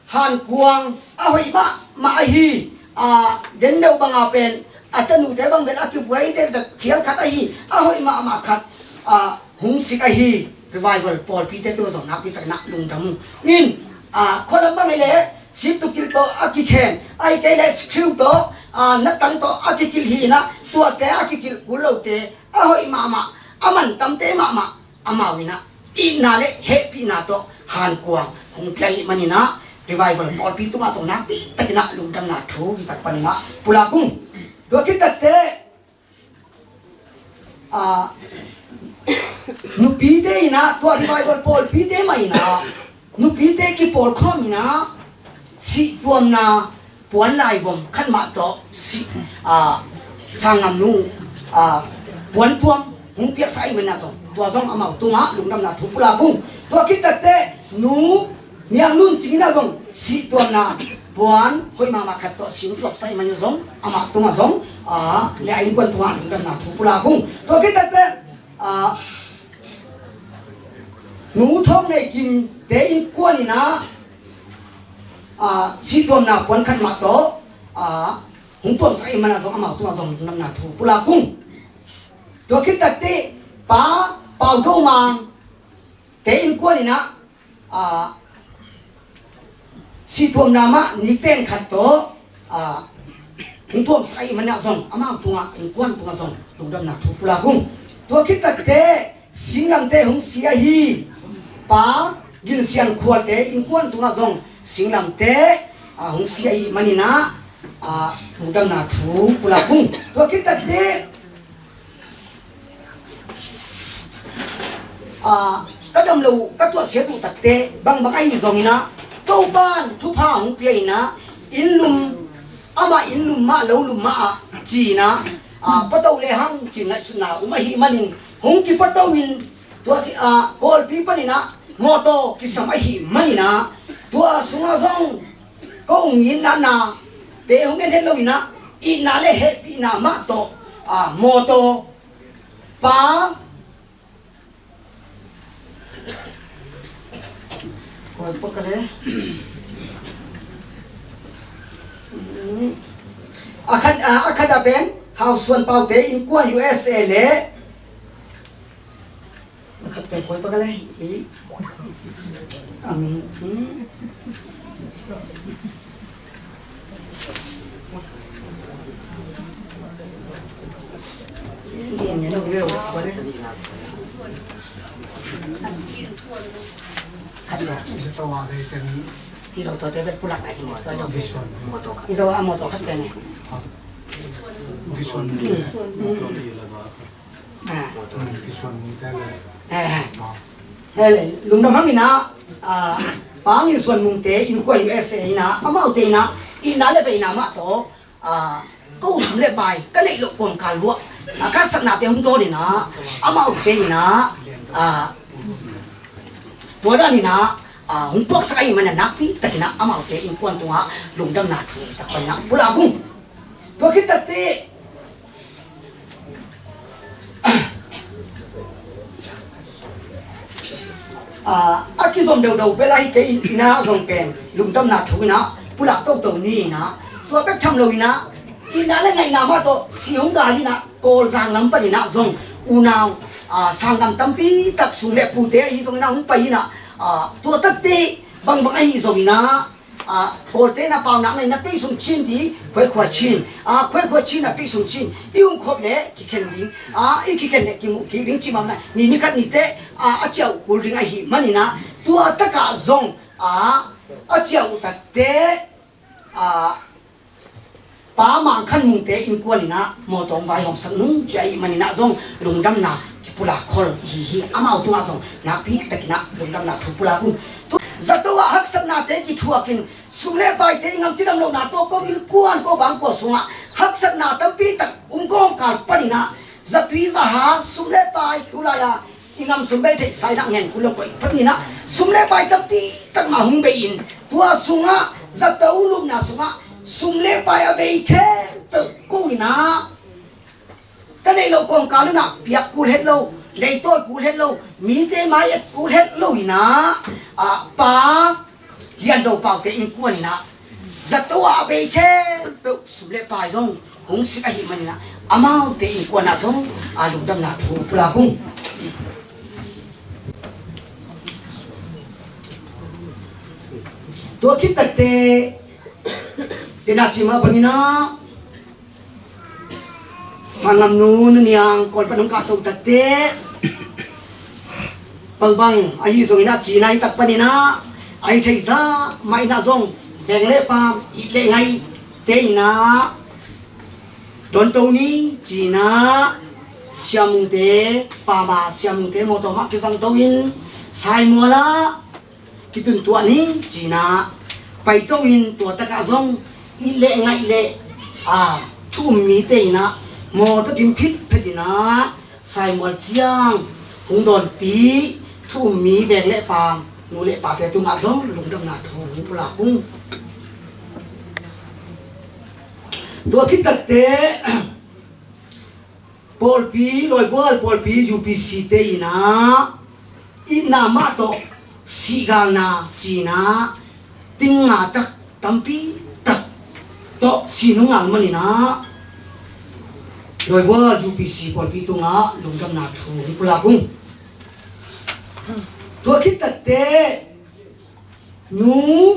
Hankuang a hoih mahmah ahi, a, den deuh banga pen a tanute bang bel a kibuai dekdek phial khat ahi, a hoih mahmah khat, a, hong sik ahi Revival pawlpite tungah zong nakpi takin ah lungdam ung. In, a, khualam bang hi leh siptu kilh tawh a kikhen, ahih kei leh screw tawh, a, natang tawh a kikilh hi in ah tuate a kikilh kul lote a hoih mahmah, a mantamte mahmah, amau in ah itna le hehpihna tawh Hankuang hong pia ahih manin ah Revival pawlpi tungah zong nakpi takin ah lungdamna thu hih tak panin ah pulak ung. Tua khit takteh, ah, nupite in ah tua Revival pawlpite mah in ah nupite kipawlkhawm in ah sihtuamna puan laivom khat mah tawh si, a, sanggamnu, a, puan tuam hong piaksak ahih manin ah zong tua zong amau tungah lungdamna thu pulak ung. Tua khit takteh Nu Niang Nun Cing in ah zong sihtuamna puan hoih mahmah khat tawh si hong tuamsak ahih manin ah zong amah tungah zong, a, le a innkuan tungah lungdamna thu pulak ung. Tua khit takteh, a, Nu Thawng Nei Kimte innkuan in ah, a, sihtuamna puan khat mah tawh, a, hong tuamsak ahih manin ah zong amau tungah zong lungdamna thu pulak ung. Tua khit takteh Pa Pau Do Mangte innkuan in ah, a, sihtuamna mah nikteng khat tawh, a, hong tuamsak ahih manin ah zong amau tungah innkuan tungah zong lungdamna thu pulak ung. Tua khit takteh singlamteh hong si ahi Pa Gin Sian Khualte innkuan tungah zong singlamteh, a, hong si ahih manin ah, a, lungdamna thu pulak ung. Tua khit takteh, a, ka dam lo uh, ka tuahsiat uh takteh bangbang ahi zongin ah Topa'n thupha hong pia in ah inn lum, amah inn lum mah lo lum mah ah ci-in ah, a, pato lehang ci-in ngaihsutna um ahih manin hong kipato in tua, a, Kawlpi panin ah mawtaw kisam ahih manin ah tua sungah zong kong itna nate hong en het lo in ah itna le hehpihna mah tawh, a, mawtaw pa, koi pah ka le. A khat, a, a khat a pen Hau Suan Paute innkuan U S A le. A khat pen koi pah ka le. I. Ang, hmm. Lungdam hang in ah, Pa Ngin Suan Mungte innkuan U S A in ah, amaute in ah itna le veina mah tawh, a, ko sum le pai ka neih loh kawmkal vuah, a, ka haksatnate hong dawn in ah, amaute in ah, a, tua dan in ah, a, hong puaksak ahih manin ah nakpi takin ah amaute innkuan tungah lungdamna thu tak pan in ah pulak ung. Tua khit takteh, a, a kizom deuhdeuh bel ahi kei in ah zong pen lungdamna thu in ah pulak toto ni in ah, tua bek tham lo in ah, itna le ngaihna mah tawh si hong gal in ah, Kawlzang lam pan in ah zong unau, a, sanggam tampi tak sung le pute ahi zong in ah hong pai in ah, a, tua takteh bangbang ahi zong in ah, a, Kawlte na paunak na in ah pei sung cin di, khuaikhua cin, a, khuaikhua cin ah pei sung cin, i umkhop le kikhen ding, a, i kikhen le kimuh kik ding cih mah na, ni nikhat niteh, a, a ciah uh kul ding ahih manin ah, tua takah zong, a, a ciah uh takteh, a, Pa Mang Khan Mungte innkuan in ah mawtaw hong vaihawmsak nung ci ahih manin ah zong lungdamna kipulak khol hi hi, amau tungah zong nakpi takin ah lungdamna thu pulak ung. Zato ah haksatnate kithuak in, sum le paite i ngam cidam lohna tawh ko innkuan ko bangkua sungah haksatna tampi tak um kawmkal panin ah, zatui zaha sum le pai tulai-a i ngam sum bei theihsa in ah ngen kul lo koih panin ah, sum le pai tampi tak mah hong bei in, tua sungah zato lupna sungah sum le pai a bei khempeuh ko in ah, ka neih loh kawmkal in ah piak kul het lo, leitawi kul het lo, mite mai et kul het lo in ah, a, Pa Lian Do Paute innkuan in ah zato ah a bei khempeuh sum le pai zong hong sik ahih manin ah, amaute innkuan ah zong, a, lungdamna thu pulak ung. Tua khit takteh, ina ci mah bangin ah, sanggamnu Nu Niang Kawl pan hong kahto takteh, bangbang ahi zongin ah cina i tak panin ah, a i theih zah mah in ah zong veng le paam, it le ngaihte in ah dawnto ni cina, Sia Mungte, pama Sia Mungte mawtaw mah kizangto in Saimual ah kituntuah ni cina paito in, tua takah zong it le ngaih le, a, thu um mite in ah mawtaw tawh phit phet in ah Saimual ciang hong dawnpih thu um mi veng le paam, nu le pate tungah zong lungdamna thu hong pulak ung. Tua khit takteh, pawlpi, Lawibual pawlpi U P C te in ah itna mah tawh sihgalna cina ting nga tak tampi tak tawh si nung ngal manin ah, Lawibual U P C pawlpi tungah lungdamna thu hong pulak ung. Tua khit takteh, Nu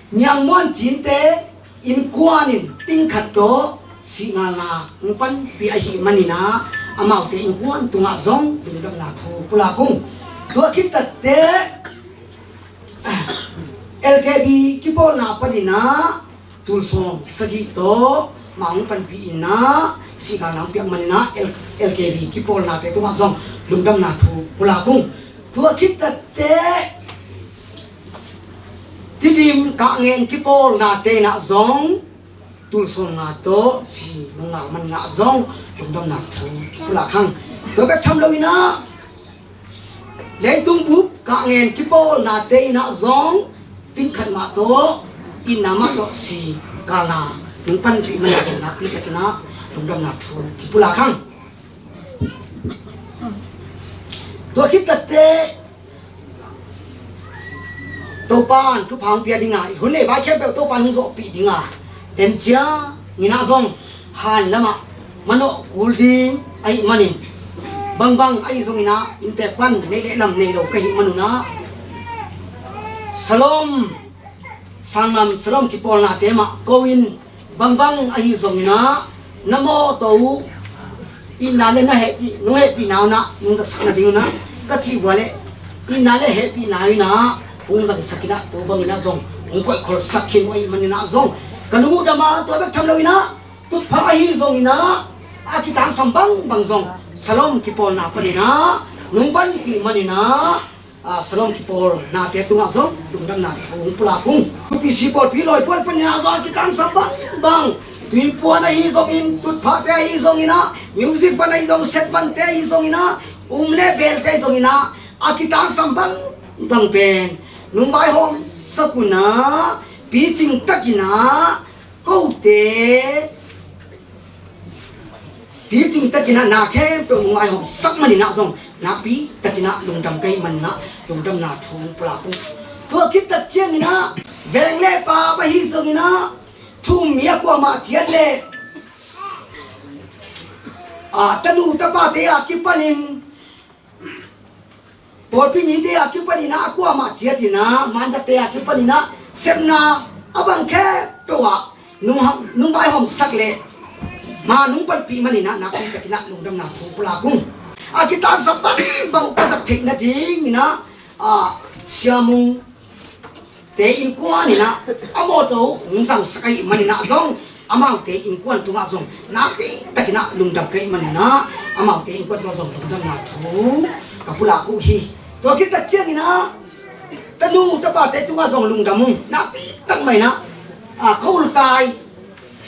Niang Muan Cinte innkuan in ting khat tawh sihgalna hong panpih ahih manin ah, amaute innkuan tungah zong lungdamna thu pulak ung. Tua khit takteh, L K B kipawlna panin ah tul sawm sagih tawh mah hong panpih in ah, sihgalna hong piak manin ah, L-, L K B kipawlnate tungah zong lungdamna thu pulak ung. Tua khit takteh, Tidim Kah Ngen kipawlnate in ah zong tul sawm nga tawh si nung ngal manin ah zong lungdamna thu kipulak hang. Tua bek tham lo in ah, Leitung bup Kah Ngen kipawlnate in ah zong ting khat mah tawh, itna mah tawh sihgalna nung panpih manin ah zong nakpi takin ah lungdamna thu kipulak hang. Tua khit takteh, Topa'n thupha hong pia ding a, i hun le vai khempeuh Topa'n hong zawhpih ding a, den ciangin ah zong han lamah manawh kul ding ahih manin, bangbang ahi zongin ah inntek pan neih le lam nei lo ka hih manun ah, Shalom, Sanglam Shalom kipawlnate mah ko in, bangbang ahi zongin ah, na mawtaw uh itna le na hehpih, nong hehpihna un ah nong zatsak nading un ah ka cih uh a leh, itna le hehpihna in ah hong zangsak in ah, tua bangin ah zong hong koihkholhsak khin uh ahih manin ah zong, ka lung uh dam a, tua bek tham lo in ah, tutphah ahi zongin ah, a kitangsam bangbang zong Shalom kipawlna panin ah nong panpih manin ah, a, Shalom kipawlnate tungah zong lungdamna thu hong pulak ung. U P C pawlpi Lawibual panin ah zong a kitangsam bangbang Tuipuan ahi zongin, tutphahte ahi zongin ah, music van ahi zong, set vante ahi zongin ah, um le belte ahi zongin ah, a kitangsam bangbang pen nungvaihawm sak un ah, picing takin ah, kote picing takin ah na khempeuh nungvaihawm sak manin ah zong nakpi takin ah lungdam ka hih manin ah lungdamna thu pulak ung. Tua khit tak ciangin ah veng le pa ahi zongin ah thu um mi a kuamah ciat leh, a, tanu tapate a kipanin, pawlpi mite a kipanin ah a kuamah ciatin ah, mantate a kipanin ah sepna a bang khempeuh ah nung, nungvaihawm sak leh ma nung panpih manin ah nakpi takin ah lungdamna thu pulak ung. A kitangsam bangbang uh ka zat theih nadingin ah, a, Sia Mung te innkuan in ah a mawtaw uh hong zangsak ahih manin ah zong, amaute innkuan tungah zong nakpi takin ah lungdam ka hih manin ah, amaute innkuan tungah zong lungdamna thu ka pulak uh hi. Tua khit tak ciangin ah tanu tapate tungah zong lungdam ung. Nakpi tak mah in ah, a, kholkai,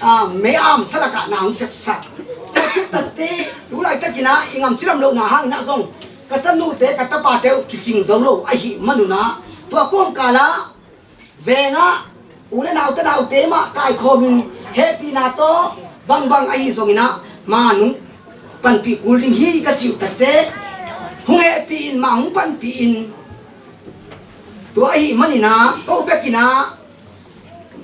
a, mei-am salakah na hong sepsak, tua khit takteh tu laitakin ah i ngam cidam lohna hangin ah zong ka tanute ka tapate uh kicing zo lo ahih manun ah, tua kawmkal ah veng ah u le nau tanaute mah kaikhawmin hehpihna tawh bangbang ahi zongin ah ma nung panpih kul ding hi ka cih uh takteh, hong hehpih in, ma hong panpih in. Tua ahih manin ah ko bekin ah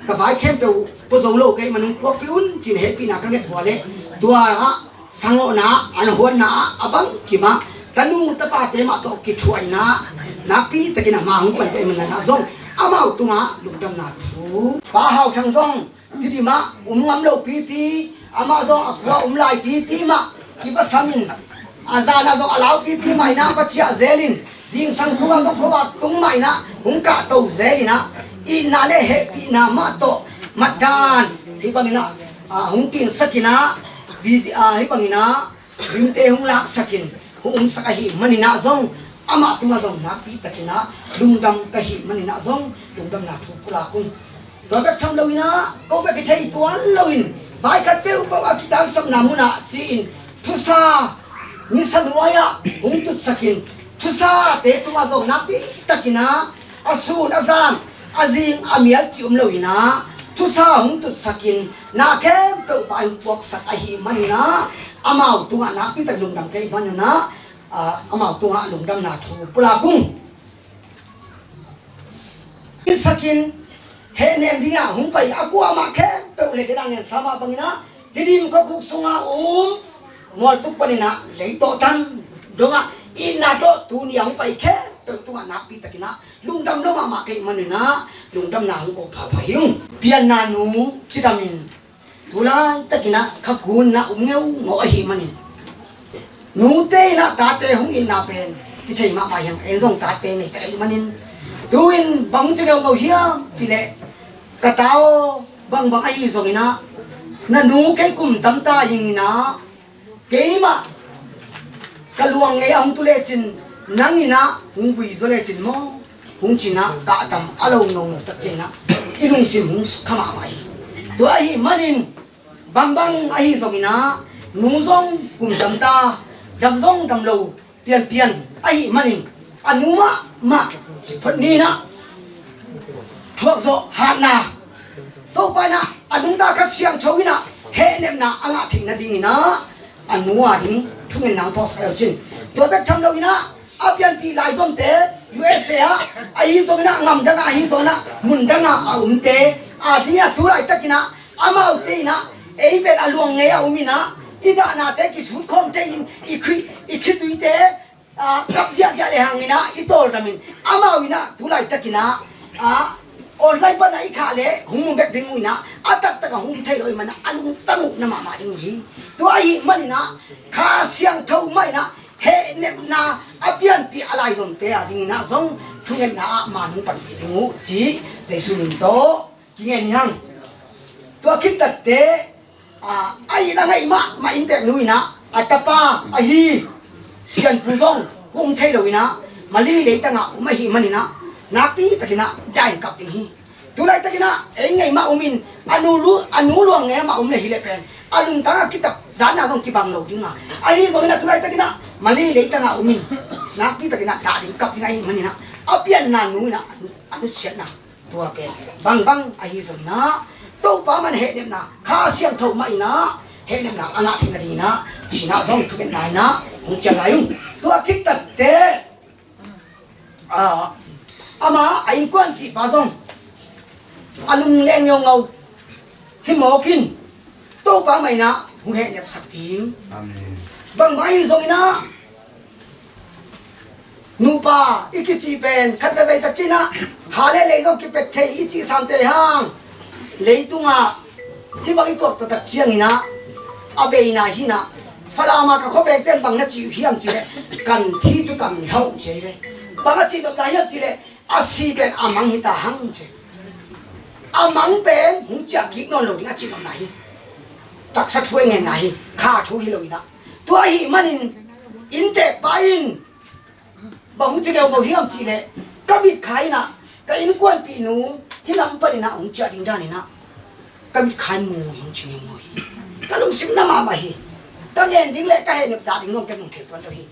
ka vai khempeuh uh pua zo lo ka hih manun puakpih un ci-in hehpihna ka nget uh a leh, tua ah sangawhna ah, an huatna ah a bangkim ah tanu tapate mah tawh kithuah in ah nakpi takin ah ma hong panpih ahih manin ah zong amau tungah lungdamna thu. Pa Hau Thang zong Tedim ah um ngam lo pipi, amah zong a khua um lai pipi mah kipasamin, a zan ah zong a lau pipi mah in ah va ciah zelin, zingsang tung ah zong khuavak tung mah in ah hong kahto zelin ah, itna le hehpihna mah tawh matdan hih bangin ah, a, hong kinsakin ah, vid-, a, hih bangin ah dingte hong laksakin hong umsak ahih manin ah zong, amah tungah zong nakpi takin ah lungdam ka hih manin ah zong lungdamna thu pulak ung. Tua bek tham loin ah, ko bek i thei tuan loin, vai khat peuhpeuh a kitangsapna munah ci-in thusa nisa nuai-ah hong tutsakin, thusate tungah zong nakpi takin ah a sun a zan, a zing a mial cih om loin ah thusa hong tutsakin, na khempeuh vai hong puaksak ahih manin ah amau tungah nakpi tak lungdam ka hih manin ah, a, amau tungah lungdamna thu pulak ung. Isakin hehnem dingah hong pai a kuamah khempeuh le, dena ngensa mah bangin ah Tedim khuakhuk sungah um mualtuk panin ah leitawh tan dongah itna tawh tuni a hong pai khempeuh tungah nakpi takin ah lungdam lo mahmah ka hih manin ah lungdamna hong ko phapha hi ung. Pianna nu cidamin tu laitakin ah kha kun ah um ngeungau ahih manin, nute in ah tate hong itna pen kithei mahmah hi hang. En zong tate nei ta ahih manin, tu-in bang ci ngeungau hiam cih leh, ka ta aw, bangbang ahi zongin ah na nu kei kum tamta hing in ah, keimah ka luang ngei a hong tu lecin, nang in ah hong vui zaw lecin maw, hong ci-in ah kahtam a lo nong tak ciangin ah i lungsim hong sukha mahmah hi. Tua ahih manin, bangbang ahi zongin ah nu zong kum dam ta, dam zong dam lo pianpian ahih manin, a nu mahmah cih phot ni-in ah thuak zawh hatna, Topa in ah a nungta Kha Siangtho in ah hehnepna a ngah theih nadingin ah a nu a ding thungetna hong phawksak le uh cin. Tua bek tham loin ah a pianpih laizomte U S A ah, ahi zongin ah ngam dangah, ahi zongin ah mun dangah a umte a dingin ah tu laitakin ah amaute in ah ei bel a luang ngei a um in ah i dahnate kisut khawm thei in, i khi, i khituite, a, kap ziahziah le hangin ah i tawldam in, amau in ah tu laitakin ah, a, online pan ah i khah leh hong mu bek ding uh in ah, a taktak ah hong um thei lo ahih manin ah a lungtang uh na mahmah ding uh hi. Tua ahih manin ah Kha Siangtho mah in ah hehnepna a pianpih a laizomte a dingin ah zong thungetna ah man hong panpih ding uh ci Jesu min tawh kingen hi hang. Tua khit takteh, a, a it a ngaih mahmah innteknu in ah a tapa ahi Sianpu zong hong um thei lo in ah Mali leitang ah um ahih manin ah nakpi takin ah dain kap ding hi. Tulaitakin ah ei ngei mah umin a nu lu, a nu luang ngei mah um le hi le pen a lungtang a kitap zatna zong kibang lo ding a, ahi zongin ah tulaitakin ah Mali leitang a umin nakpi takin ah dah ding kap ding ahih manin ah a pianna nu in ah a nusiatna tua pen bangbang ahi zongin ah Topa man hehnepna Kha Siangtho mah in ah hehnepna a ngah theihna dingin ah ci-in ah zong thungetna in ah hong cial lai ung. Tua khit takteh ah, ama a innkuanpihpa zong a lungleng ngeungau hi mawk in Topa mah in ah hong hehnepsak ding. Amen. Bangmah ahi zongin ah nupa i kici pen khat veivei tak ci-in ah ha le lei zong kipet thei i cih samte hang leitungah hih bang i tuak taktak ciangin ah a beina hi in ah Falam a ka khuavekte in bang na ci uh hiam cih leh kan thi cu kan hauh ci hi ve. Bang a cih nopna hiam cih leh a si pen a mang hi ta hang ci. A mang pen hong ciah kik nawn lo ding a cih nopna hi. Taksa thu a i ngenna hi. Kha thu hi lo in ah tua ahih manin inntekpa in bang hong ci ngeungau hiam cih leh ka mitkha in ah ka innkuanpihnu hih lam panin ah hong ciah ding danin ah ka mitkha in mu hi hong ci ngeungau hi. Ka lungsim na mahmah hi. Ka ngen ding le ka hehnep dah ding zong ken hong thei tuan lo hi.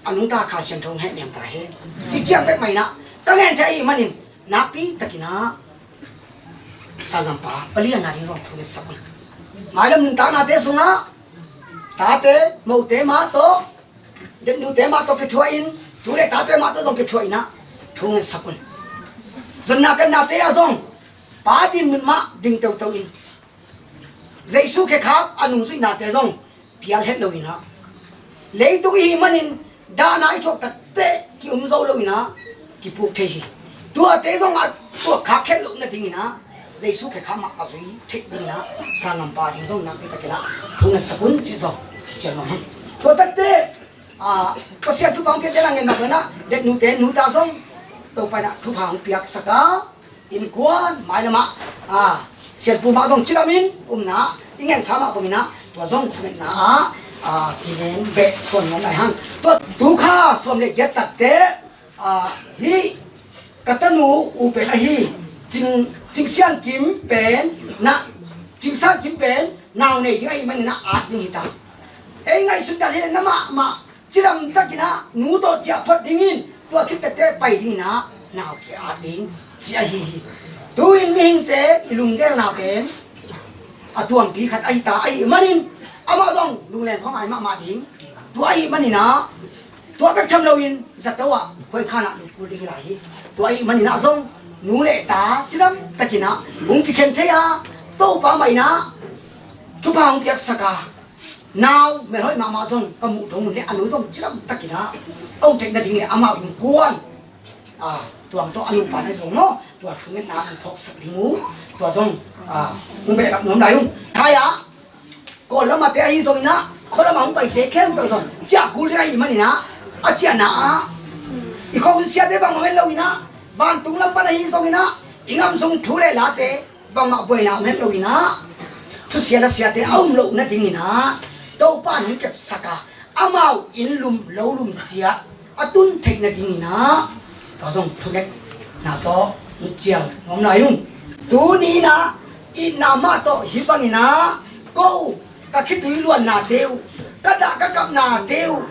A nungta Kha Siangtho hong hehnem ta hen. Cih ciang bek mah in ah ka ngen thei ahih manin nakpi takin ah sanggampa palianna ding zong thu ngetsak un. Mailam nuntaknate sungah tate mote mah tawh, detnute mah tawh kithuah in, tu le tate mah tawh zong kithuah in ah thu ngetsak un. Zonna kennate ah zong pa dinmun mah ding toto in Jesu khekhap a nungzuihnate zong pial het lo in ah leitung i hih manin dahna i thuak takteh ki-um zo lo in ah kipuk thei hi. Tuate zong a tuak khak het loh nadingin ah Jesu khekhap mah a zui theih dingin ah sanggampa ding zong nakpi takin ah thu ngetsak un cih zong cian nuam hang. Tua takteh ah, Pasian thupha hong piakte na ngen nak lo in ah detnute nuta zong Topa in ah thupha hong piaksak a innkuan mailam ah ah sianpu mah zong cilam in umna i ngensa mah bangin ah tua zong thungetna ah ah kinen beh suan nuam lai hang. Tua tu kha sawm le giat takteh ah hih ka tanu u pen ahi Cing, Cing Sian Kim pen na, Cing Sian Kim pen nau nei ding ahih manin ah at ding hi ta. Ei ngaihsut dan hi le na mahmah cilam takin ah nu tawh ciah phot dingin tua khit tete pai dingin ah nau ki-at ding ci ahi hi. Tu-in mihingte i lunggelna pen a tuampi khat ahi ta ahih manin amah zong lungleng khuangai mahmah ding. Tua ahih manin ah tua bek tham loin zato ah khuaikhan ah lut kul ding hi lai hi. Tua ahih manin ah zong nu le ta cilam takin ah hong kikhen thei a Topa mah in ah thupha hong piaksak a nau melhoih mahmah zong ka muh dong un le a nu zong cilam takin ah a um theih nading le amau innkuan ah tuang tawh a nupa na zong maw tua thungetna an thawksak ding uh. Tua zong ah hong behlap nuam lai ung. Khai ah Kawl lamate ahi zongin ah khua lamah hong paite khempeuh zong ciah kul ding ahih manin ah a ciahna ah i khua hun siate bang om het lo in ah vantung lam pan ahi zongin ah i ngam sung thu le late bangmah buaina om het lo in ah thusia lasiate a um loh nadingin ah Topa in hong kepsak a amau inn lum lo lum ciah a tun theih nadingin ah tua zong thungetna tawh hong cial nuam lai ung. Tuni in ah itna mah tawh hih bangin ah ko ka khitui luannate uh ka dah ka kapnate uh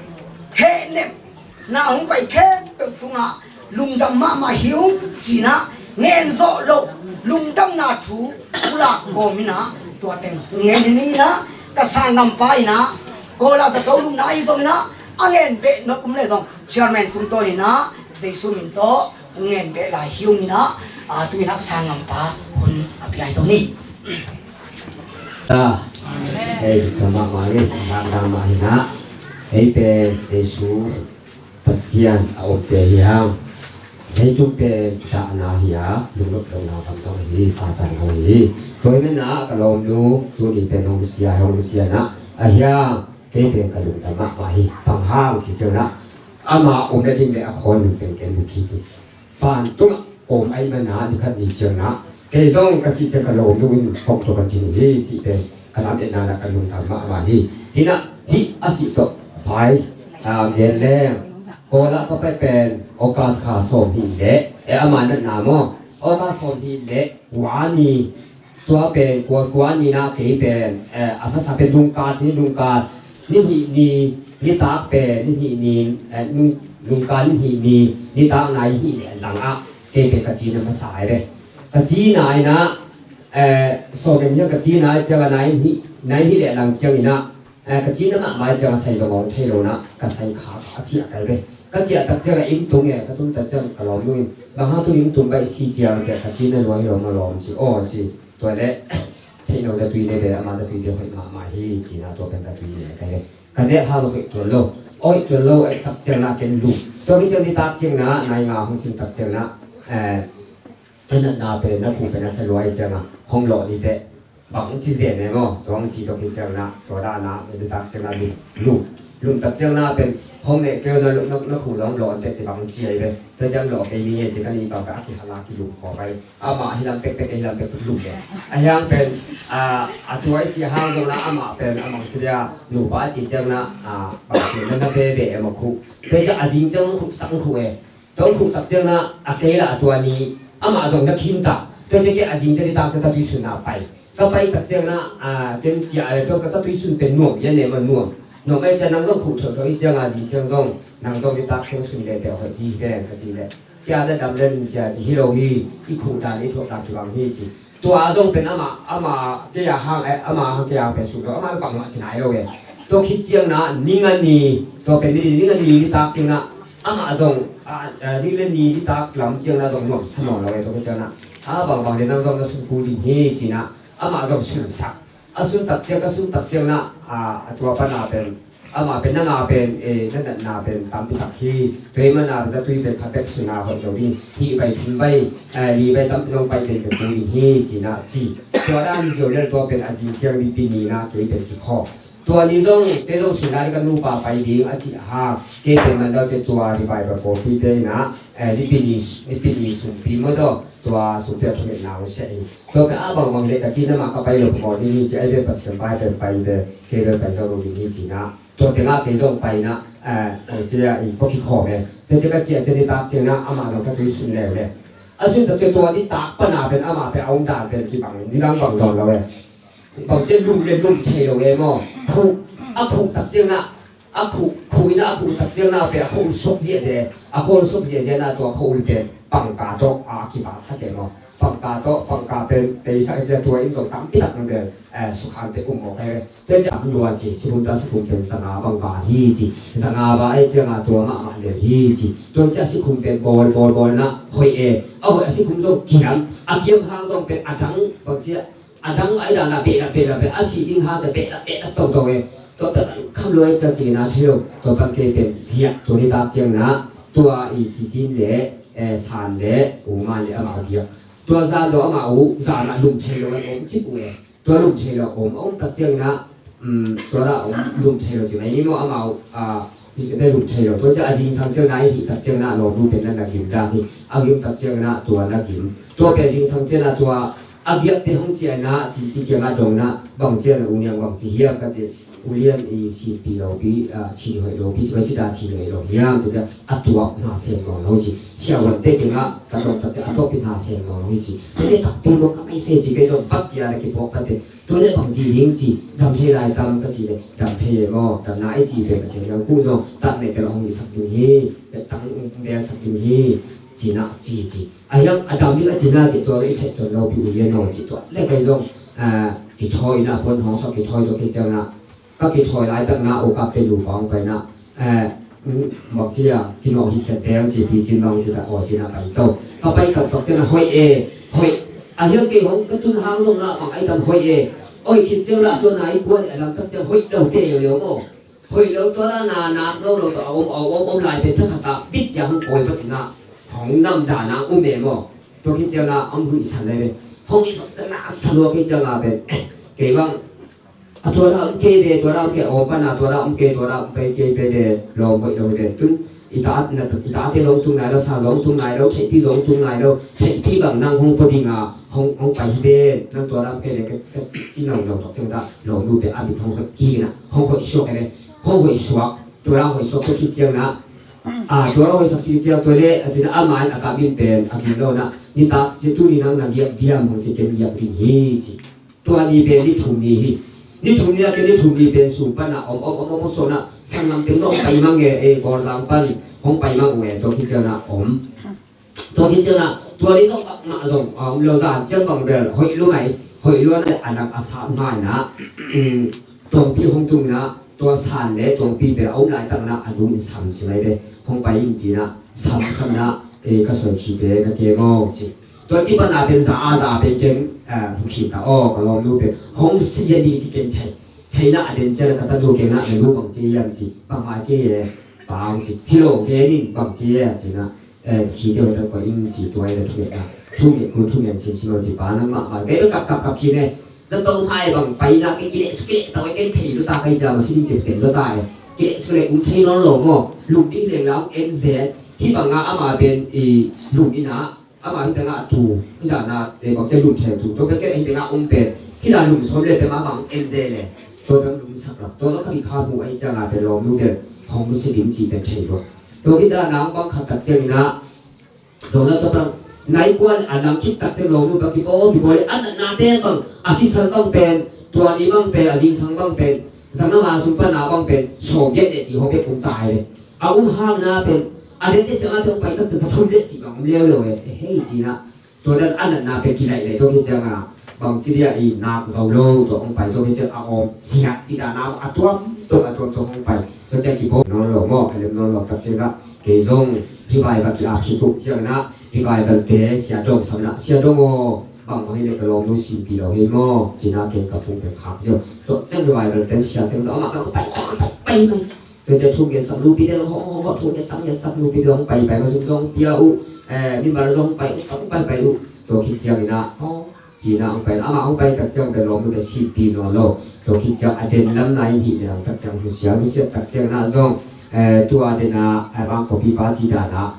hehnepna hong pai khempeuh tungah lungdam mahmah hi ung ci-in ah ngen zawh loh lungdamna thu pulak kawm in ah tua teng hong ngen hi ning in ah ka sanggampa in ah Kawl ah zato lupna ahi zongin ah a ngen beh nop um le zong chairman tungtawn in ah Jesu min tawh hong ngen beh lai hi ung in ah tu in ah sanggampa hun a pia hi to ni. Ta. Hei, ka mahmah ni, sanggampa hi in ah hei pen Jesu Pasian a omte hi hang. Leitung pen dahna hi a lungnop lohna gamdang hi, Satan ho hi. Tua hi menah ka lawmnu tuni pen hong sia, hong sia na a hiang kei pen ka lungdam mahmah hi. Bang hang ci ciangin ah ama omna ding le a khawnung pen ken mu kik hi. Vantungah om ahih manah ni khat ni ciangin ah kei zong ka sih ciang ka lawmnu in kong tawh ka ding hi cih pen ka lametna ah ka lungdam mahmah hi. Hinah hih a sih tawh fai, ah, gen leng Kawl ah ka pai pen August kha sawm hi leh, eh, ama natna maw, August sawm hnih le kua ni, tua pen kua, kua ni na kei pen, eh, a masa pen lungkal ci, lungkal ni hnih ni, nitak pen ni hnih ni, eh, lung, lungkal ni hnih ni, nitak nai hnih le lang ah kei pen ka ci na masa ai ve. Ka ci nai na, eh, sawm pen hiang ka ci nai ciang a nai hnih, nai hnih le lang ciang ina, eh, ka cina mahmah ciang a sai zong a hong thei lo na, ka sai kha a ciah kai ve. Ka ciah tak ciang a inn tung e, ka tung tak ciang ka lawm nung in, bang hang tu inn tung baih si ciang ciah ka cina luai lo ma lawm ci, aw ci, tua le, thei lo zatui ne ve, ama zatui ve hoih mahmah hi, cina tua pen zatui ne kai ve. Ka ne ha lo hoih tuan lo, hoih tuan lo, eh, tak ciang na ken lu. Tua ki ciang ni tak ciang na, nai nga hong cin tak ciang na, eh, na natna pen, na khu pen a sa luai ciang a, hong lawh ni teh. Bang ci zen e maw, tua hong ci tua khit ciang na, tua dana, na bitak ciang na lum, lum, lum tak ciang na pen, hong neh keu na, na, na khu lawng lawh ante ci bang ci ai ve, tua ciang lawh kei ni e ci ka ni bang ka a kihala kilum khawm ai, amah hilam pekpek, hilam pekpek lum e. A hiang pen, a, a tua i ci hang zong na amah pen, amah ci dia, nupa ci ciang na, a, bang ci na na veve e maw khu. Tua ciang a zing ciang khu, sang khu e. Tawng khuh tak ciang na a kei la a tua ni amah zong na khin ta. Tua ciang kei a zing ciang ni tak ciang zatui sun na pai. Ka pai tak ciang na, a, ken cia le tua ka zatui sun pen nuam, yan ne ma nuam. Nuam ai ciang nang zong khuh thawh thawh i ciang a zing ciang zong nang zong ni tak ciang sun le te hoih hi veng ka ci le. Kia na dam le ning cia ci hi lo hi, i khuh dan i thuak dan kibang hi ci. Tua zong pen ama, ama kei a hang, eh, ama hang kei a hang pen suk lo, ama bang mah ci nai lo e. Tua khit ciang na, ning a ni, tua pen ni, ning a ni, ni tak ciang na, ama zong, a, a, ning a ni, ni tak lam ciang na zong nuam sa nawn lo e, tua khit ciang na. A bang bang le nang zong na sun kul ding hi ci na, ama zong sun sak. A sun tak ciang, a sun tak ciang na, a, a tua pan a pen, amah pen na nga pen, eh, na natna pen tampi tak hi. Tua hi mana zatui pen khat bek sun a hoih lo ding. Nih vai thum vai, eh, li vai tampi zong pai pen pen ding hi ci na ci. Tua dan hi zio lel tua pen a zing ciang lipi ni na kei pen kikhawm. Tua ni zong, kei zong sun a ding ka nupa pai ding a ci a hang. Kei pen man dau ci tua revival pawlpi te na, eh, lipi ni, lipi ni sumpi maw tawh. Tua sumpi a thungetna hong sia hi. Tua ka a bangbang le ka cina mah ka pai lo phamawh ding hi ci, ai ve Pasian vai pen pai ve, kei ve pai zo lo ding hi ci na. Tua tengah kei zong pai na, eh, ong cia i fok hi khawm e. Tua cia ka cia cia ni tak cia na, amah zong ka tui sun leu le. A sun tak cia tua ni tak pana pen amah pen a om dan pen kibang, ni dang bang dawn lo e. Bang cia lum le lum thei lo e maw. Khuh, a khuh tak cia na, a khuh, khuh ina a khuh tak ciang na pe a khuh ul suk ziahziah, a khuh ul suk ziahziah na tua khuh ul pen pangka tawh a kivaksak e maw. Pangka tawh, pangka pen peisak ziah tua in zong tampi tak na pen, eh, sukhan te um mawk e. Tua ciang luan ci, sikhum ta sikhum pen zanga bang va hi ci, zanga va e ciang a tua mahmah lel hi ci. Tua ciang sikhum pen bawl, bawl, bawl na hoih e. A hoih a sikhum zong kiam, a kiam hang zong pen a dang bang ciah a dang ai dan a behlap behlap e, a sih ding hang cia behlap behlap toto e. Tua pen kham luai cia cina thei lo, tua pan kei pen ziah, tua ni tak ciang na, tua i cicin le, eh, san le, u man le amah a giak. Tua zan lo amah u, zan a lum thei lo an om cip uh e. Tua lum thei lo om, a om tak ciang na, um, tua na om lum thei lo ci mai ni maw amah u, a, Israel lum thei lo. Tua ciang a zingsang ciang na, i hih tak ciang na, lawm bu pen na na gim dah hi. A gim tak ciang na, tua na gim. Tua pen zingsang ciang na, tua a giakte hong ciah na, ci, ci kiangah dong na, bang ciang na, u niang bang ci hiam ka ci. U lian i sinpi lopi, a, cin hoih lopi, ci bai ci dah cin hoih lo hiam, ci ciang a tuak na sem ngawng lo ci. Siavuante kiangah ka dong tak ciang a tuak pi na sem ngawng lo hi ci. Tua le tak pi lo ka mai se ci, kei zong vat ci a na kipuak vat te. Tua le bang ci ding ci, dam thei lai tam ka ci le, dam thei e maw, dam na e ci te ka ci le, ku zong, tak ne te lo hong i sak ding hi, le tang ung vel sak ding hi, ci na, ci, ci. A hiang a dam ding a ci na ci tua i theih tuan lo pi u lian lo ci tua. Le kei zong, ah, kithawi na pon hong sok kithawi tua kei ciang na. Ka kithawi lai tak na u kap te lu pa hong pai na. Eh, mm, bang cia, kinawh hi khet veng ci pi cin bang ci ta aw ci na pai to. Ka pai kap tak ciang na hoih e, hoih. A hiang kei hong ka tun hang zong na bang ai tam hoih e. Hoih khit ciang na tua na i kuan a lam tak ciang hoih lo te leu leu maw. Hoih lo tua la na nak zo lo tua om, om, om, om lai pen thakhat a vit cia hong kawi vat na. Hong nam da na um e maw. Tua khit ciang na om huih san lai le. Hong i sak ciang na sa lua khit ciang na pen. Kei bang. A tua la om kei ve, tua la om kei om pan na, tua la om kei, tua la om kei kei ve ve, lawm hoih lo ve. Tun. I ta, na, i ta te zong tung nai lo, sa zong tung nai lo, theihpi zong tung nai lo, theihpi bang nang hong pua ding a, hong, hong pai hi ve, nang tua lam kei le ka, ka ci, ci nong nong tok ciang ta, lo nu pe a mit hong hoih ki na, hong hoih suak e le, hong hoih suak, tua lam hoih suak tua khit ciang na, a, tua lo hoih sak si ciang tua le a cina ama in a kap in pen a kim lo na, nitak ci tuni nang na giak diam hong ci ken giak ding hi ci. Tua ni pen ni thum ni hi. Ni thum ni a ken ni thum ni pen sung pan a om om om om so na, sanggam teng zong pai mang e, e, Kawlzang pan hong pai mang e, tua khit ciang na om. Tua khit ciang ah tua ni zong bak mah zong a om lo, zan ciang bang bel hoih lua mai, hoih lua na a nak a sat ngai na, um, tuangpi hong tung na, tua san le tuangpi bel a om laitak na a nu in sam si mai ve, hong pai in ci na, sam sam na, e, ka soi khite ka ke maw ci. Tua ci pan a pen za a za pen ken, eh, phu khit ta aw, ka lawmnu pen hong si a ni ci ken thei. Thei na a den ciang a ka tanu ken na, na nu bang ci hiam ci, bang mai ke e, bang ci, hi lo ke nin bang ci e ci na, eh, khite hoih tak koih in ci tua i na thungetna, thunget kul thungen simsim lo ci pa nang mah mah kei kap kap kap khin e. Zato mai bang pai na kei kileh su kileh tawh kei thei lo ta kei ciang a si ding ci pen lo ta e. Kileh su kileh um thei nawn lo maw. Lum ding leng la um en zen. Hih bang a ama pen i lum in a, ama hih teng a tu, hih dan a, eh, bang ci lum thei tu. Tua pen kei hih teng a um pen hih dan lum sawm le pen ama bang en zen le. Tua pen lum sak la. Tua lo ka mi kha mu ai ciang a pen lawmnu pen hong si ding ci pen thei lo. Tua hih dan a bang khat tak ciang in a, Dong na tua bang, nai kuan a nang khit tak ciang lawmnu bang kipawl kipawl le, a natnate bang, a sisal bang pen, tua ni bang pen, a zingsang bang pen, zang na ma sung pan na bang pen sawm giat le ci hong pek kum tai le. A um hang na pen, a dente siang a tong pai tak ciang thum le ci bang um leu lo e, e hei ci na. Tua dan a natna pen kilaih le tua khit ciang a, bang ci dia i nak zo lo, tua hong pai tua khit ciang a om ciah ci dan a, a tuam tua, a tuam tua hong pai. Tua ciang kipawl nawn lo maw, a lem nawn lo tak ciang a, kei zong revival ki-ap khit uh ciang na, revival te sia dong sam na, sia dong aw, bang bang hi le ka lawmnu simpi lo hi maw, ci na ken ka fung pen khak ziau. Tua ciang revival te sia teng zong amah ka pai, pai, pai, pai mai. Tua ciang thu ngen sak nupi te hong, hong, hong, thu ngen sak, ngen sak nupi te hong pai, pai, ma sung zong pia uh, eh, mimal zong pai, hong pai, pai uh. Tua khit ciang in a, hong, ci na hong pai, amah hong pai tak ciang pen lawmnu te simpi nawn lo. Tua khit ciang a den lam na in hih le tak ciang husia, husia tak ciang na zong, eh, tua den a, eh, bang kopi pa ci dan a,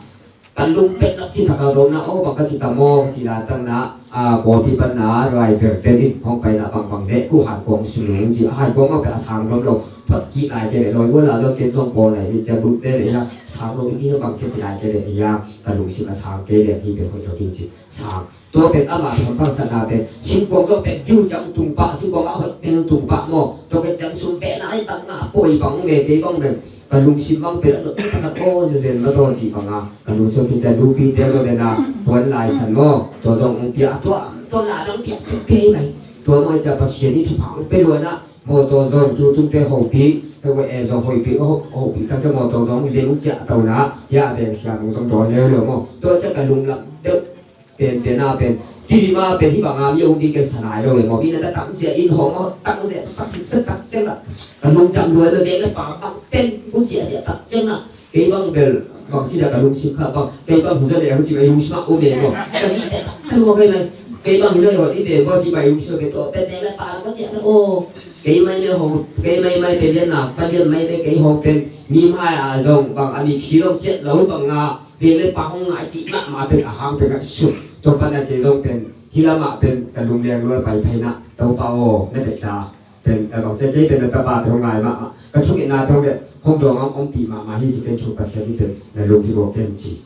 kan lung pek nak ci tak a dong na, oh, bang ka ci ta maw, ka ci la tak na, ah, kopi pan na, rai ver ten in, hong pai na bang bang le, ku han kong su nung ci, han kong ma pe a sang dom lo, phot ki lai ke le, loi wala lo ke zong ko lai le, cia bu te le ya, sang lo ki bang ci ci lai ke le ya, ka lung sim a sang ke le, hi pe hoi lo ding ci, sang. Tua pen ama thawm phangsatna pen, singkuang zong pen view ciang tung pah, singkuang a hoih pen tung pah maw. Tua pen ciang sum vehna ai tak na poi bang um e, kei bang pen ka lungsim bang pen a dot tak a aw zenzen na tawn cih bang a, ka lungsim kin ciang nupi te zong den a puan lai san maw. Tua zong ong pia a tua, tua la dong pia tuk kei mai. Tua maw ciang Pasian i thupha ong pe luan a maw, tua zong tu tung te hopih, pe wai e zong hoihpih, ho-, hoihpih tak ciang maw, tua zong leng ciah tau na, ya a veng siam ong zong dawn leuleu maw. Tua ciang ka lunglam deuh Pen, pen a pen. Hih lim a pen hih bang a mi a um ding ken sa nai lo e maw. Mi na na tang zia in hawm a tang zia sak sak sak tak ciang a. Ka lungdam lua lo, veng le pang bang pen hong zia zia tak ciang a. Kei bang bel bang ci da ka lungsim kha bang. Kei bang hong zia le hong ci mai lungsim a um e maw. Ka zi te tak ka lua mai mai. Kei bang hong zia le hong i te maw ci mai lungsim a pen tua pen veng le pang ka zia le aw. Kei mai le hong, kei mai mai pen lian na, pa lian mai mai kei hong pen. Mi mai a zong bang a mik si lo ciat lo bang a. Veng le pang hong ngai cih mahmah pen a hang pen ngaihsut. Tua pan a kei zong pen hih lamah pen ka lungleng lua pai thei na, Topa aw, na bek ta. Pen, eh, bang cia kei pen na tapa pen hong ngai mahmah. Ka thungetna pen hong bek hong dawng a hong ompih mahmah hi ci pen thu Pasian hi pen na lung hi maw ken ci.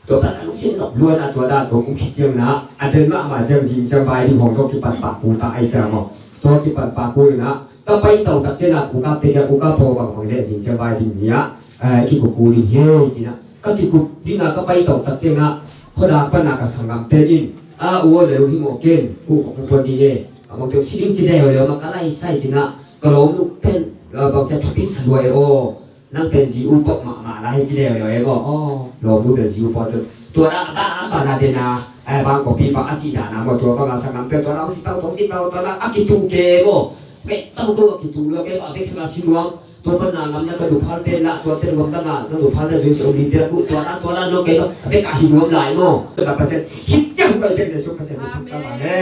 Tua pan a lungsim nop lua na tua dan kong um khit ciang na, a den mahmah ciang zing ciang vai ding hong zong kipan pah kul ta ai ciang maw. Tua kipan pah kul na, ka pai tau tak ciang na, kukap te kia kukap paw bang bang le zing ciang vai ding ni a, eh, kikukul ding hi ci na. Ka kikup ding a ka pai tawh tak ciangah khuadak pan a ka sanggamte in, a, u aw, na lung hi mawh ken, kuh khawk hong pua ding e. A mawngte uh si ding ci leuleu mah ka laisai cinah ka lawmnu pen, a, bangcia thupi sa lua e aw. Nang pen zi u pawh mahmah lai hi ci leuleu e maw. Aw, lawmnu pen zi u pawh tun tua dah a ka a ka na den a, a, bang kawpi bang a cih dan a maw, tua bang a sanggamte tua dah hong ci tau, tong ci tau, tua dah a kituh ke maw. Kei tau tua a kituh lua, kei bang a vek sangah si nuam. Tua pan na ngam na ka duphal pen lah, tua pen ngam na ngah, na duphal na Jesu om ding pen a kuh tua na, tua na lo kei lo, a vek a hi nuam lai maw. Tua na Pasian, hi ciang pai pen Jesu Pasian hi puk ta mah le.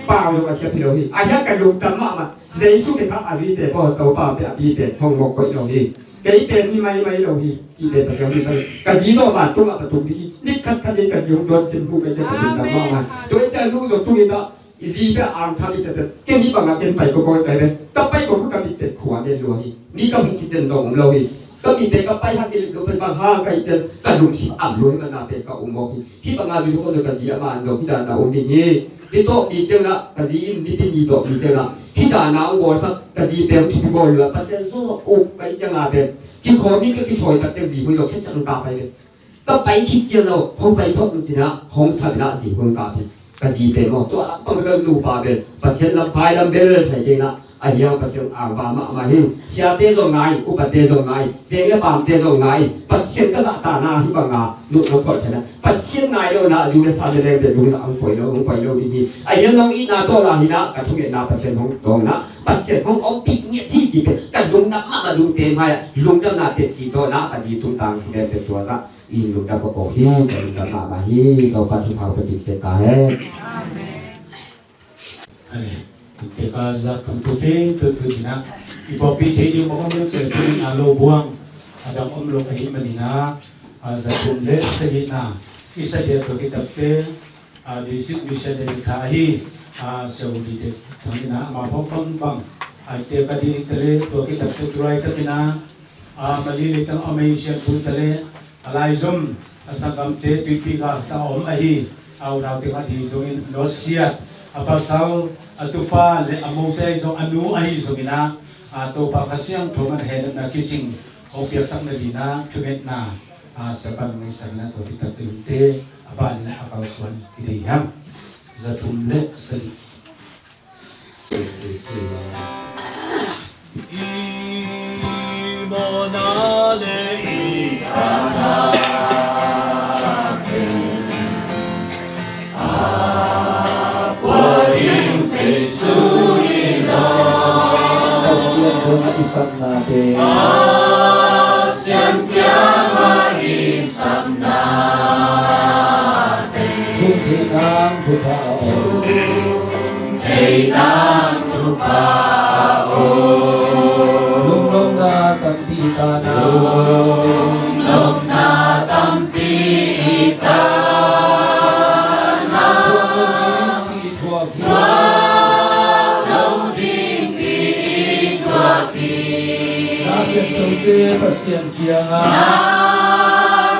Pau zong a siap hi lo hi. A hiang ka lungdam mahmah. Jesu pen kha a zui pen, Topa pen a pi pen, hong mawk koih lo hi. Kei pen mi maimai lo hi. Ci pen Pasian hi sa. Ka zi tawh ban tung a patung ding hi. Ni khatkhat ding ka zi hong dawn cin bu kei ciang ka lungdam mahmah. Tua hi ciang lung zong tung hi ta. I zi bia ang tham i ciat ken hi bangah ken pai kawkawi kai ve. Ka pai kawkawi ka mit pen khua nen lua hi. Mi ka huk kicin zong om lo hi. Ka mite ka pai hang kilip lo pen bang hang ka hih ciang ka lungsim am lo hi, bang na pen ka um mawk hi. Hih banga zui khawm lo ka zi a man zong hih dan a um ding hi. Hih tawh mi ciang na ka zi in mipi ni tawh mi ciang na hih dan a um bawlsak ka zi pen hong thupi bawl lo a Pasian zong a um ka hih ciang a pen kikhawm in ka kithawi tak ciang zi hong zong siat ciang ka pai pen ka pai khit ciang lo hong pai thawk in cin a hong sam in a zi hong ka pen. Ka zi pen maw, tua lampang ka nupa pen Pasian lam pai lam bel thei kei na, a hiang Pasian angva mahmah hi. Siate zong ngai, upate zong ngai, veng le pamte zong ngai, Pasian ka zahtakna hih banga nuh nong kholh thei na. Pasian ngai lo na, zu le sa le leng pen lungzah hong poi lo, hong poi lo ding hi. A hiang nong itna tawh la hi na, ka thungetna Pasian hong tawng na, Pasian hong ompih ngiat hi ci pen ka lungdam mahmah, lungte mai a lungdamna teci tawh na, ka zi tungtang thu pen tua zah in lungdam ka ko hi, ka lungdam mahmah hi. Topa thupha hong pia ding ciat ka hen. Amen. Amen. Teka za thu tu ke tu tu ina. I pawlpi thei ding mawk om deuh ciang thu in a lo buang a dang om lo ahih manin a, a za thum le sagihna i sadia tua kitakte, a, basic mission le tha hi, a, Saudi te thang ina ama phawk bang bang a te ka di te le tua kitakte tu lai tak ina, a, Mali le tang a mei sian tu te le a laizom a sanggamte tuipi ka ta om ahi, a unau teng a di zongin a nusiat a pasal a tupa le a mote zong a nu ahi zongin a, a Topa Kha Siangtho man henepna kicing hong piaksak nading a thungetna a sapan ngai sakna tua kitak te a ban le a kalsuan i dei hiam. Za thum le sagih. I mawhna le i Pasian dong i saknate. Pasian kiangah i saknate. Thum thei nang thupha om. Thei nang thupha om. Lungnopna tampi ta na. Lungnopna tampi ta na. Thuak lo ding pi thuak hi. Thuak lo ding pi thuak hi. Na khempeuhte Pasian kiangah. Na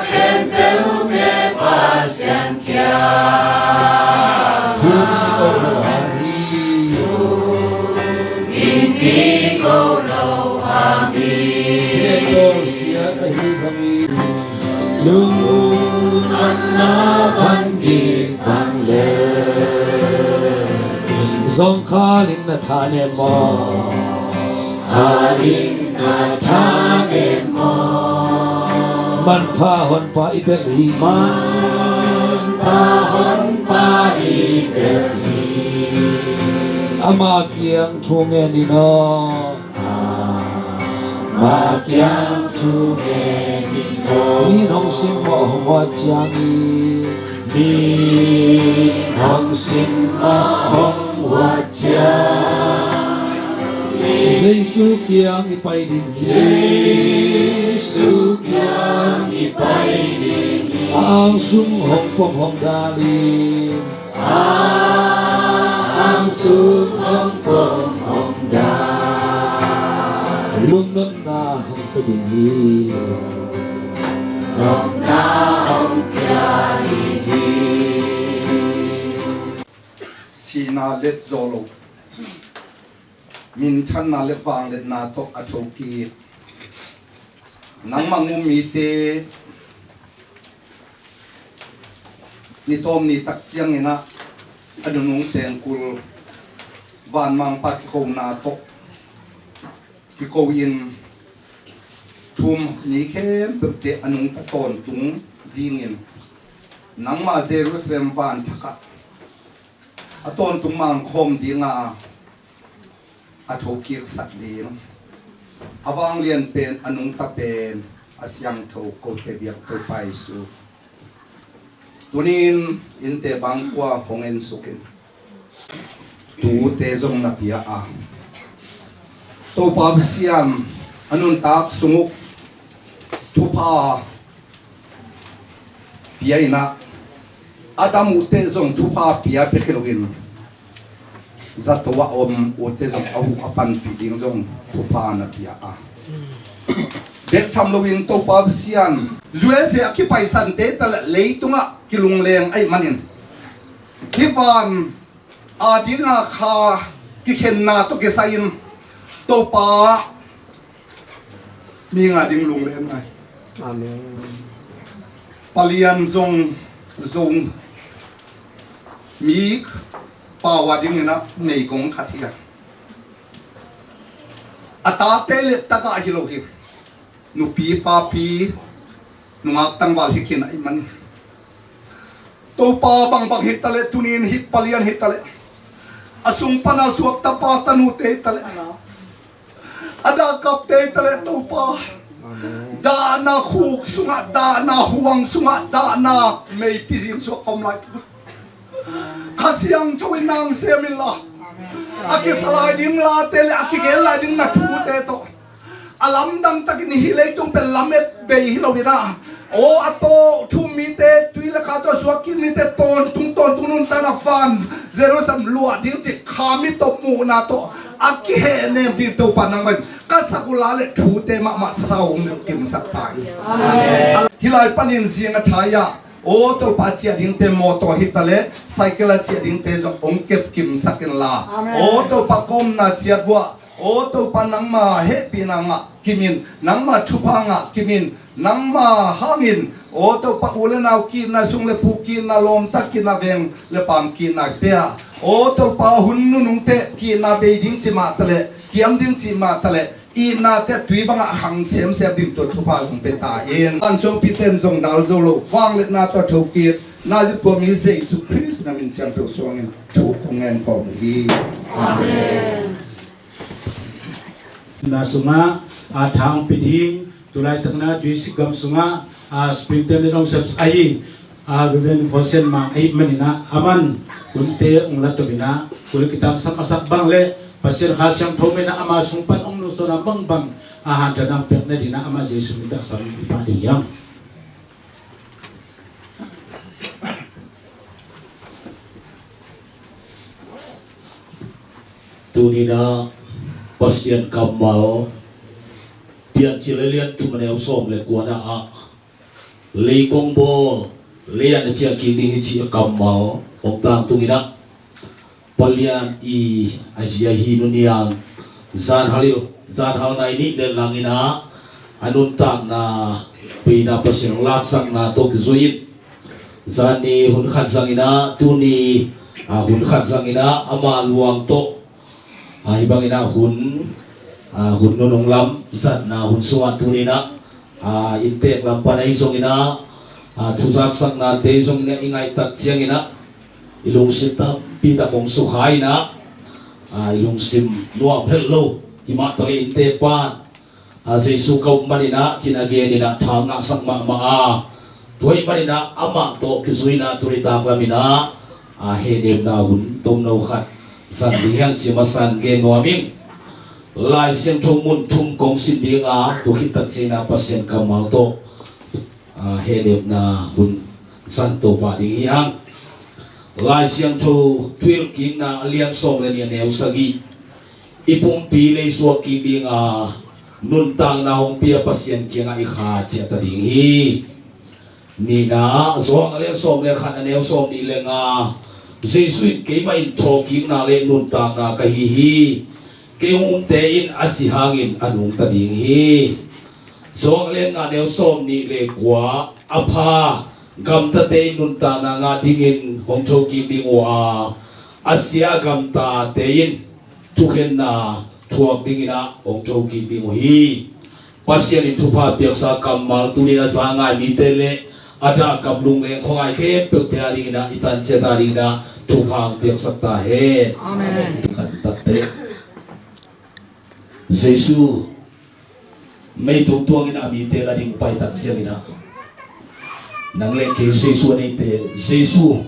khempeuhte Pasian kiangah. Thu min i ko lo hang hi. Thu min i ko lo hang hi. Siat tawh siat ahi zongin. Lungdamna van dik bang le. Zong khalin na thanem maw. Khalin na thanem maw. Manpha honpa i belh hi. Manpha honpa i belh hi. Ama kiang thu ngen in aw. Ama kiang thu ngen in aw. Mi hong sim maw hong huat ciangin. Mi hong sim maw hong huat ciang. Jesu kiang i pai ding hi. Jesu kiang i pai ding hi. A ang sung hong pom hong dal in. A ang sung hong pom hong dal. Lungnopna hong pia ding hi. Lungnopna hong pia ding hi. Sihna let zaw lo. Minthanna le vangliatna tawh a thokik. Nangmah um mite ni tawm ni tak ciangin ah a nunung tengkul vanmangpa kikona tawh kiko in thum ni khempeuhte a nungta tawntung dingin nangmah Jerusalem vanthakah a tawntung mangkhawm dinga a thokiksak ding. A vanglian pen, a nungta pen, a siangtho kote biak Topa Jesu. Tunin innte bangkua hong ensuk in. Tuute zong na pia a. Topa Pasian a nuntak sung uh thupha pia in ah, a dam uhte zong thupha pia pek hi loin, zato a om uhte zong a huh a panpih ding zong thupha na pia a. Bek tham loin Topa Pasian, U S A a kipaisante taleh leitungah kilungleng ahih manin, hih van a dinga kha kikhenna tawh kisai-in Topa mi nga ding lungleng ngai. Amen. Palian zong zong mi pau a dinginah meigong khat hi a, a tate le tagah hi lo hi. Nupi papi nungak tangval hi khin ahih man, Topa bangbang hi taleh, tunin hih Palian hi taleh, a sung pana suakta pa tanute hi taleh, a dahkapte hi taleh Topa, dahna khuk sungah, dahna huang sungah, dahna meipi zing suak a om lai. Kha Siangtho in nang sem inla, a kisa lai ding late le a kigen lai ding na thute tawh, a lamdang takin hih leitung pen lamet bei hi loinah, aw, a tawh thum mite, tui le kha tawh suak kik mite tawntung tawntung nuntakna van Jerusalem luah ding cih kha mi tawh muhna tawh a kihehnem ding Topa nangmah in ka sak uh la le thute mahmah sathau hong kimsak ta hi. Amen. Hih lai panin zing a thai-ah, aw Topa, ciah dingte mawtaw hi taleh cycle a ciah dingte zong hong kep kimsak inla, aw Topa, ka omna ciat vuah, aw Topa, nangma hehpihna ngah kimin, nangma thupha ngah kimin, nangma hangin, aw Topa, u le nau kitna, sung le pu kitna, lawmta kitna, veng le paam kitna te ah, aw Topa, hun nunungte kitna bei ding cih mah taleh, kiam ding cih mah taleh, itnate tui bangah khang semsem ding tua thupha zong pia ta in. An sungpite in zong dal zo lo, vangliatna tawh thokik na zikua mi Jesu Khrist na min siangtho suangin thu kong ngen kawm uh hi. Amen. Na sungah a thang pia ding, tulaitakna tuisik gam sungah a spiritual leader hong sep ahi, a Reverend Khosen Mang ahih maninah, aman hunte hong la tovinah, kul kitangsak a sak bang le Pasian Kha Siangtho minah ama sung pan hong nusona bangbang a hanthawn a piak nadinah ama Jesu min tawh sam pah ding hiam? Tuninah Pasian kammal Piancil a lian thum a neu sawm le kuana ah, leikong bawl, lei-ah na ciah kik ding hi cih a kammal hong tangtunginah, Palian i a zia hi nuniang zanhal, zanhal nai nih le langinah a nuntakna peina Pasian hong laksakna tawh kizui in, zani hun khat zanginah, tuni a hun khat zanginah ama luang tawh, a, hih banginah hun, a, hun nunung lam zatna hun sungah tuninah, a, inntek lam pan ahi zonginah, a, thuzaksaknate zonginah i ngaihtak cianginah i lungsim tampi tak hong sukha inah, a, i lungsim nuam het lo. Himah tawh le inntek pan, a, Jesu ka up maninah cin a geninah tha ngahsak mahmah a, tua ahih maninah amah tawh kizuina tuni taklaminah, a, hehnemna hun tomno khat zang ding hiang ci masan gen nuam ing. Lai Siangtho mun thum kong sin dinga, tua khit tak ciangin Pasian kammal tawh, a, hehnemna hun zang to pah ding hi hang. Lai Siangtho Thuhilhkikna a lian sawm le nih a neu sagih, i pumpi leisuak kik dinga nuntakna hong pia Pasian kiangah i kha ciah ta ding hi. Nihna ah, Johan a lian sawm le khat a neu sawm nih le nga, Jesu in, "Keimah in thawhkikna le nuntakna ka hi hi. Kei hong umte in a si hangin a nungta ding hi." Johan a lian nga a neu sawm nih le kua, a pha gamtate in nuntakna ngah dingin hong thokik ding uh a, a sia a gamtate in thukhenna thuak dinginah hong thokik ding uh hi. Pasian in thupha piaksa kammal tunin a za ngai mite le a dahkap lungleng khuangai khempeuhte a dinginah i tan ciat a dinginah thupha hong piaksak ta hen. Amen. Khat takte. Jesu meitung tuangin a mite la ding pai tak cianginah, nang le kei Jesu a neite, Jesu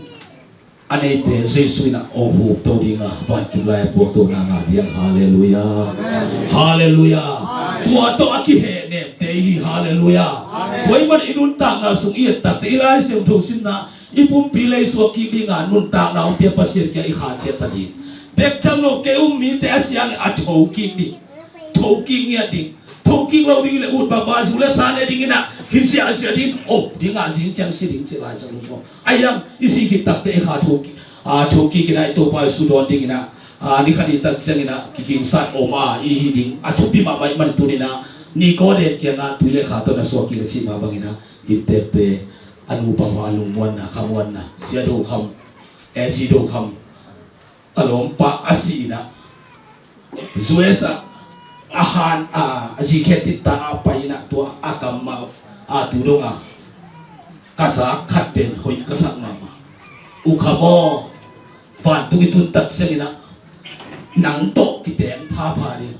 a neite Jesu in a hong hukto dinga, vankim lai a puakto nang a diang. Halleluiah. Amen. Halleluiah. Amen. Tua tawh a kihehnemte hi. Halleluiah. Amen. Tua ahih man i nuntakna sung i et takte i Lai Siangtho simna, i pumpi leisuak kik dinga nuntakna hong pia Pasian kiang i kha ciat ta ding. Bek tham lo, kei um mite a siang a thokik ding. Thokik ngiat ding. Thokik lo ding le ut bangmah zu le sa ne ding inah, hi ziahziah ding, oh, ding ah zing ciang si ding ci lai ciang lo. Ahi hang i sih khit takteh i kha thokik, a, thokik inah i Topa Jesu dawn ding inah, a, ni khat ni tak ciang inah kikingsat om a i hi ding. A thupi mahmah ahih man tuni inah Nikodem kiangah tui le kha tawh na suak kik a cih mah bang inah, inntekte a nupa mah a lungmuanna, khamuanna, Sia Do Kham, eh, Zi Do Kham, a lawmpa a sih inah, U S ah a han, a, a zi khe titta a pai inah tua a kam mah a tu dong a ka zak khat pen hoih ka sak mahmah. U Kham aw, vantung i tun tak ciang inah nang tawh kiteng phapha ding.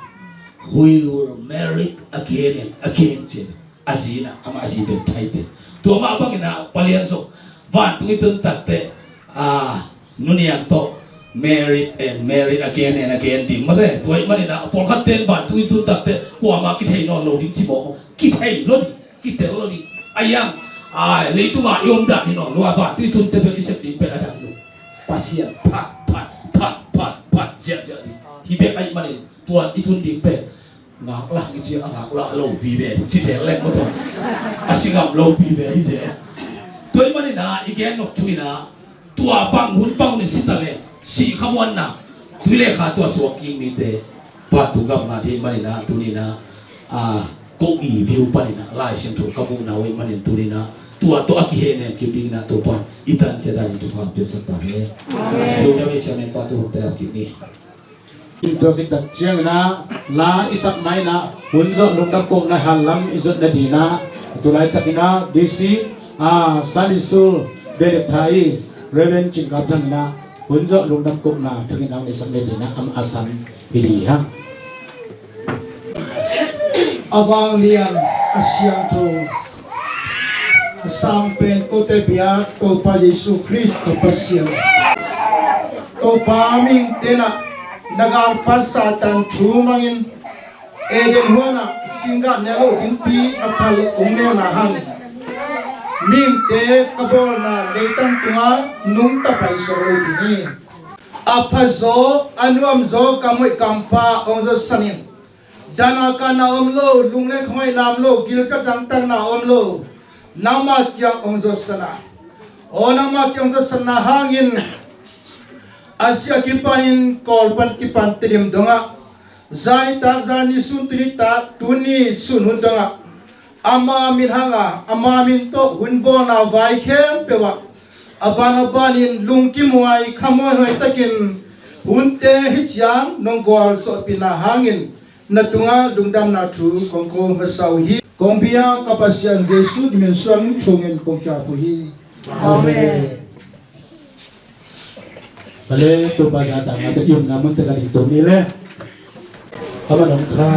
We will marry again and again, ci. A zi inah, amah a zi bek Thai te. Tua mah bang inah Pa Lian Suk, vantung i tun takteh, a, Nu Niang tawh married and married again and again ding mate. Tua ahih man inah pawlkhat ten vantung i tun takteh kuamah kithei nawn lo ding ci mawk. Kithei lo ding, kitel lo ding. Ahi hang, ai, leitung ah i om dan hi nawn lo a, vantung i tun teh bel i sep ding pen a dang lo. Pasian phat, phat, phat, phat, phat ziahziah ding. Hi bek ahih manin tua i tun ding pen ngaklah i ci a, ngaklah lopi ve ci zel leng maw tua. A si ngam lopi ve hi zel. Tua ahih man inah i gen nop thu inah, tua bang hun bang hun i si ta leh, sih khamuanna, tui le kha tawh suak kik mite, vantung gam ngah ding ahih man inah tuni inah, a, ko i view pan inah Lai Siangtho ka muhna uh ahih manin tuni inah tua tawh a kihehnem kik ding inah Topa'n i tan ciat danin thupha piaksak ta hen. Amen. Lungdam ei, chairman pa, tu hun teh ap kik ni. In tua khit tak ciang inah la i sak ma inah hun zawh lungdam kohna hal lam i zuat nading inah, tu laitak inah D C, a, Sunday School Director i Reverend Cing Kap Thang inah hun zawh lungdam kohna thungetna i sak nading inah amah a san hi ding hi hang. A vanglian, a siangtho, a sang pen kote biak Topa Jesu Khrist ka Pasian. Topa, mihingte na galpa Satan thu mangin Eden huanah singgah ne lo dingpi a phal ong melna hang mihingte ka bawlna leitang tungah nungta paisawh lo ding hi. A phazaw a nuamzaw ka moih kampha ong zawhsanin, dana kanna om lo, lunglen khawngaihna om lo, gilkial dangtakna om lo, nangmah kiang ong zawhsan a, aw nangmah kiang zawhsanna hangin a sia kipanin kawl pan kipan Tedim dongah, zan nitak zan ni sun tuni tak tuni sun hun dongah ama min hanga ama min tawh hun bawlna vai khempeuh ah a ban a banin lungkimhuai khamuanhuai takin hunte hi ciang nong gualzawhpihna hangin na tungah lungdamna thu kong ko masa uh hi. Kong bia ka Pasian Jesu min suang thungin kong kiap uh hi. Amen. Amen. Vale, Topa zahtakna tawh i omna munte ka ding to ni le. Amen, om kha.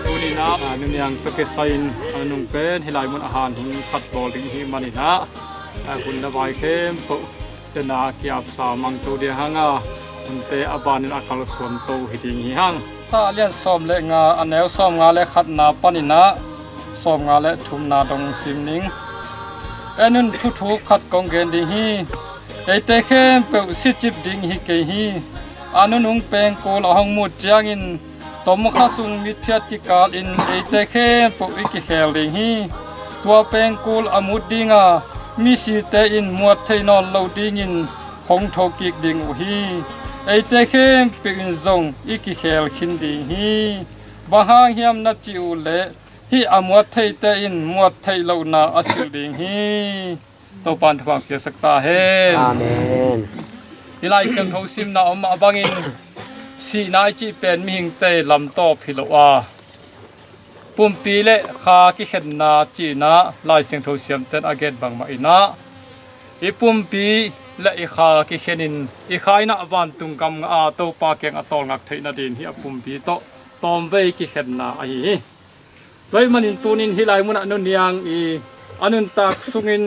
Tuni-in ah, ah, nuniang tawh kisai-in a nunung pen hih lai mun a han hun khat bawl ding i hih manin ah, ah, hun na vai khempeuh tena ki-apsa mang to ding hang a, hunte a banin a kalsuan to hi ding hi hang. Mate lian sawm le nga, a neu sawmnga le khatna panin ah sawmnga le thumna dong sim ning. En un, thuthuk khat kong gen ding hi. Eite khempeuh sicip ding hi kei hi. A nunung pengkul a hong mut ciangin tomkha sung mitphiat kikalin eite khempeuh i kikhel ding hi. Tua pengkul a mut dinga misite in muat thei nawn lo dingin hong thokik ding uh hi. Eite khempeuh in zong i kikhel khin ding hi. Bang hang hiam na cih uh leh, hih a muat theite in muat theih lohna a silh ding hi. Topa'n thupha piaksak ta hen. Amen. Hih Lai Siangtho simna om mah bangin sihna i cih pen mihingte lamtawp hi lo a, pumpi le kha kikhenna cihna Lai Siangtho siamten a gen bangmah in ah, i pumpi le i kha kikhenin i kha in ah vantung gam ngah a Topa kiangah tawlngak theih nadin hih a pumpi tawh tawmvei kikhenna ahi hi. Tua ahih manin tuni-in hih lai munah nuniang i a nuntak sungin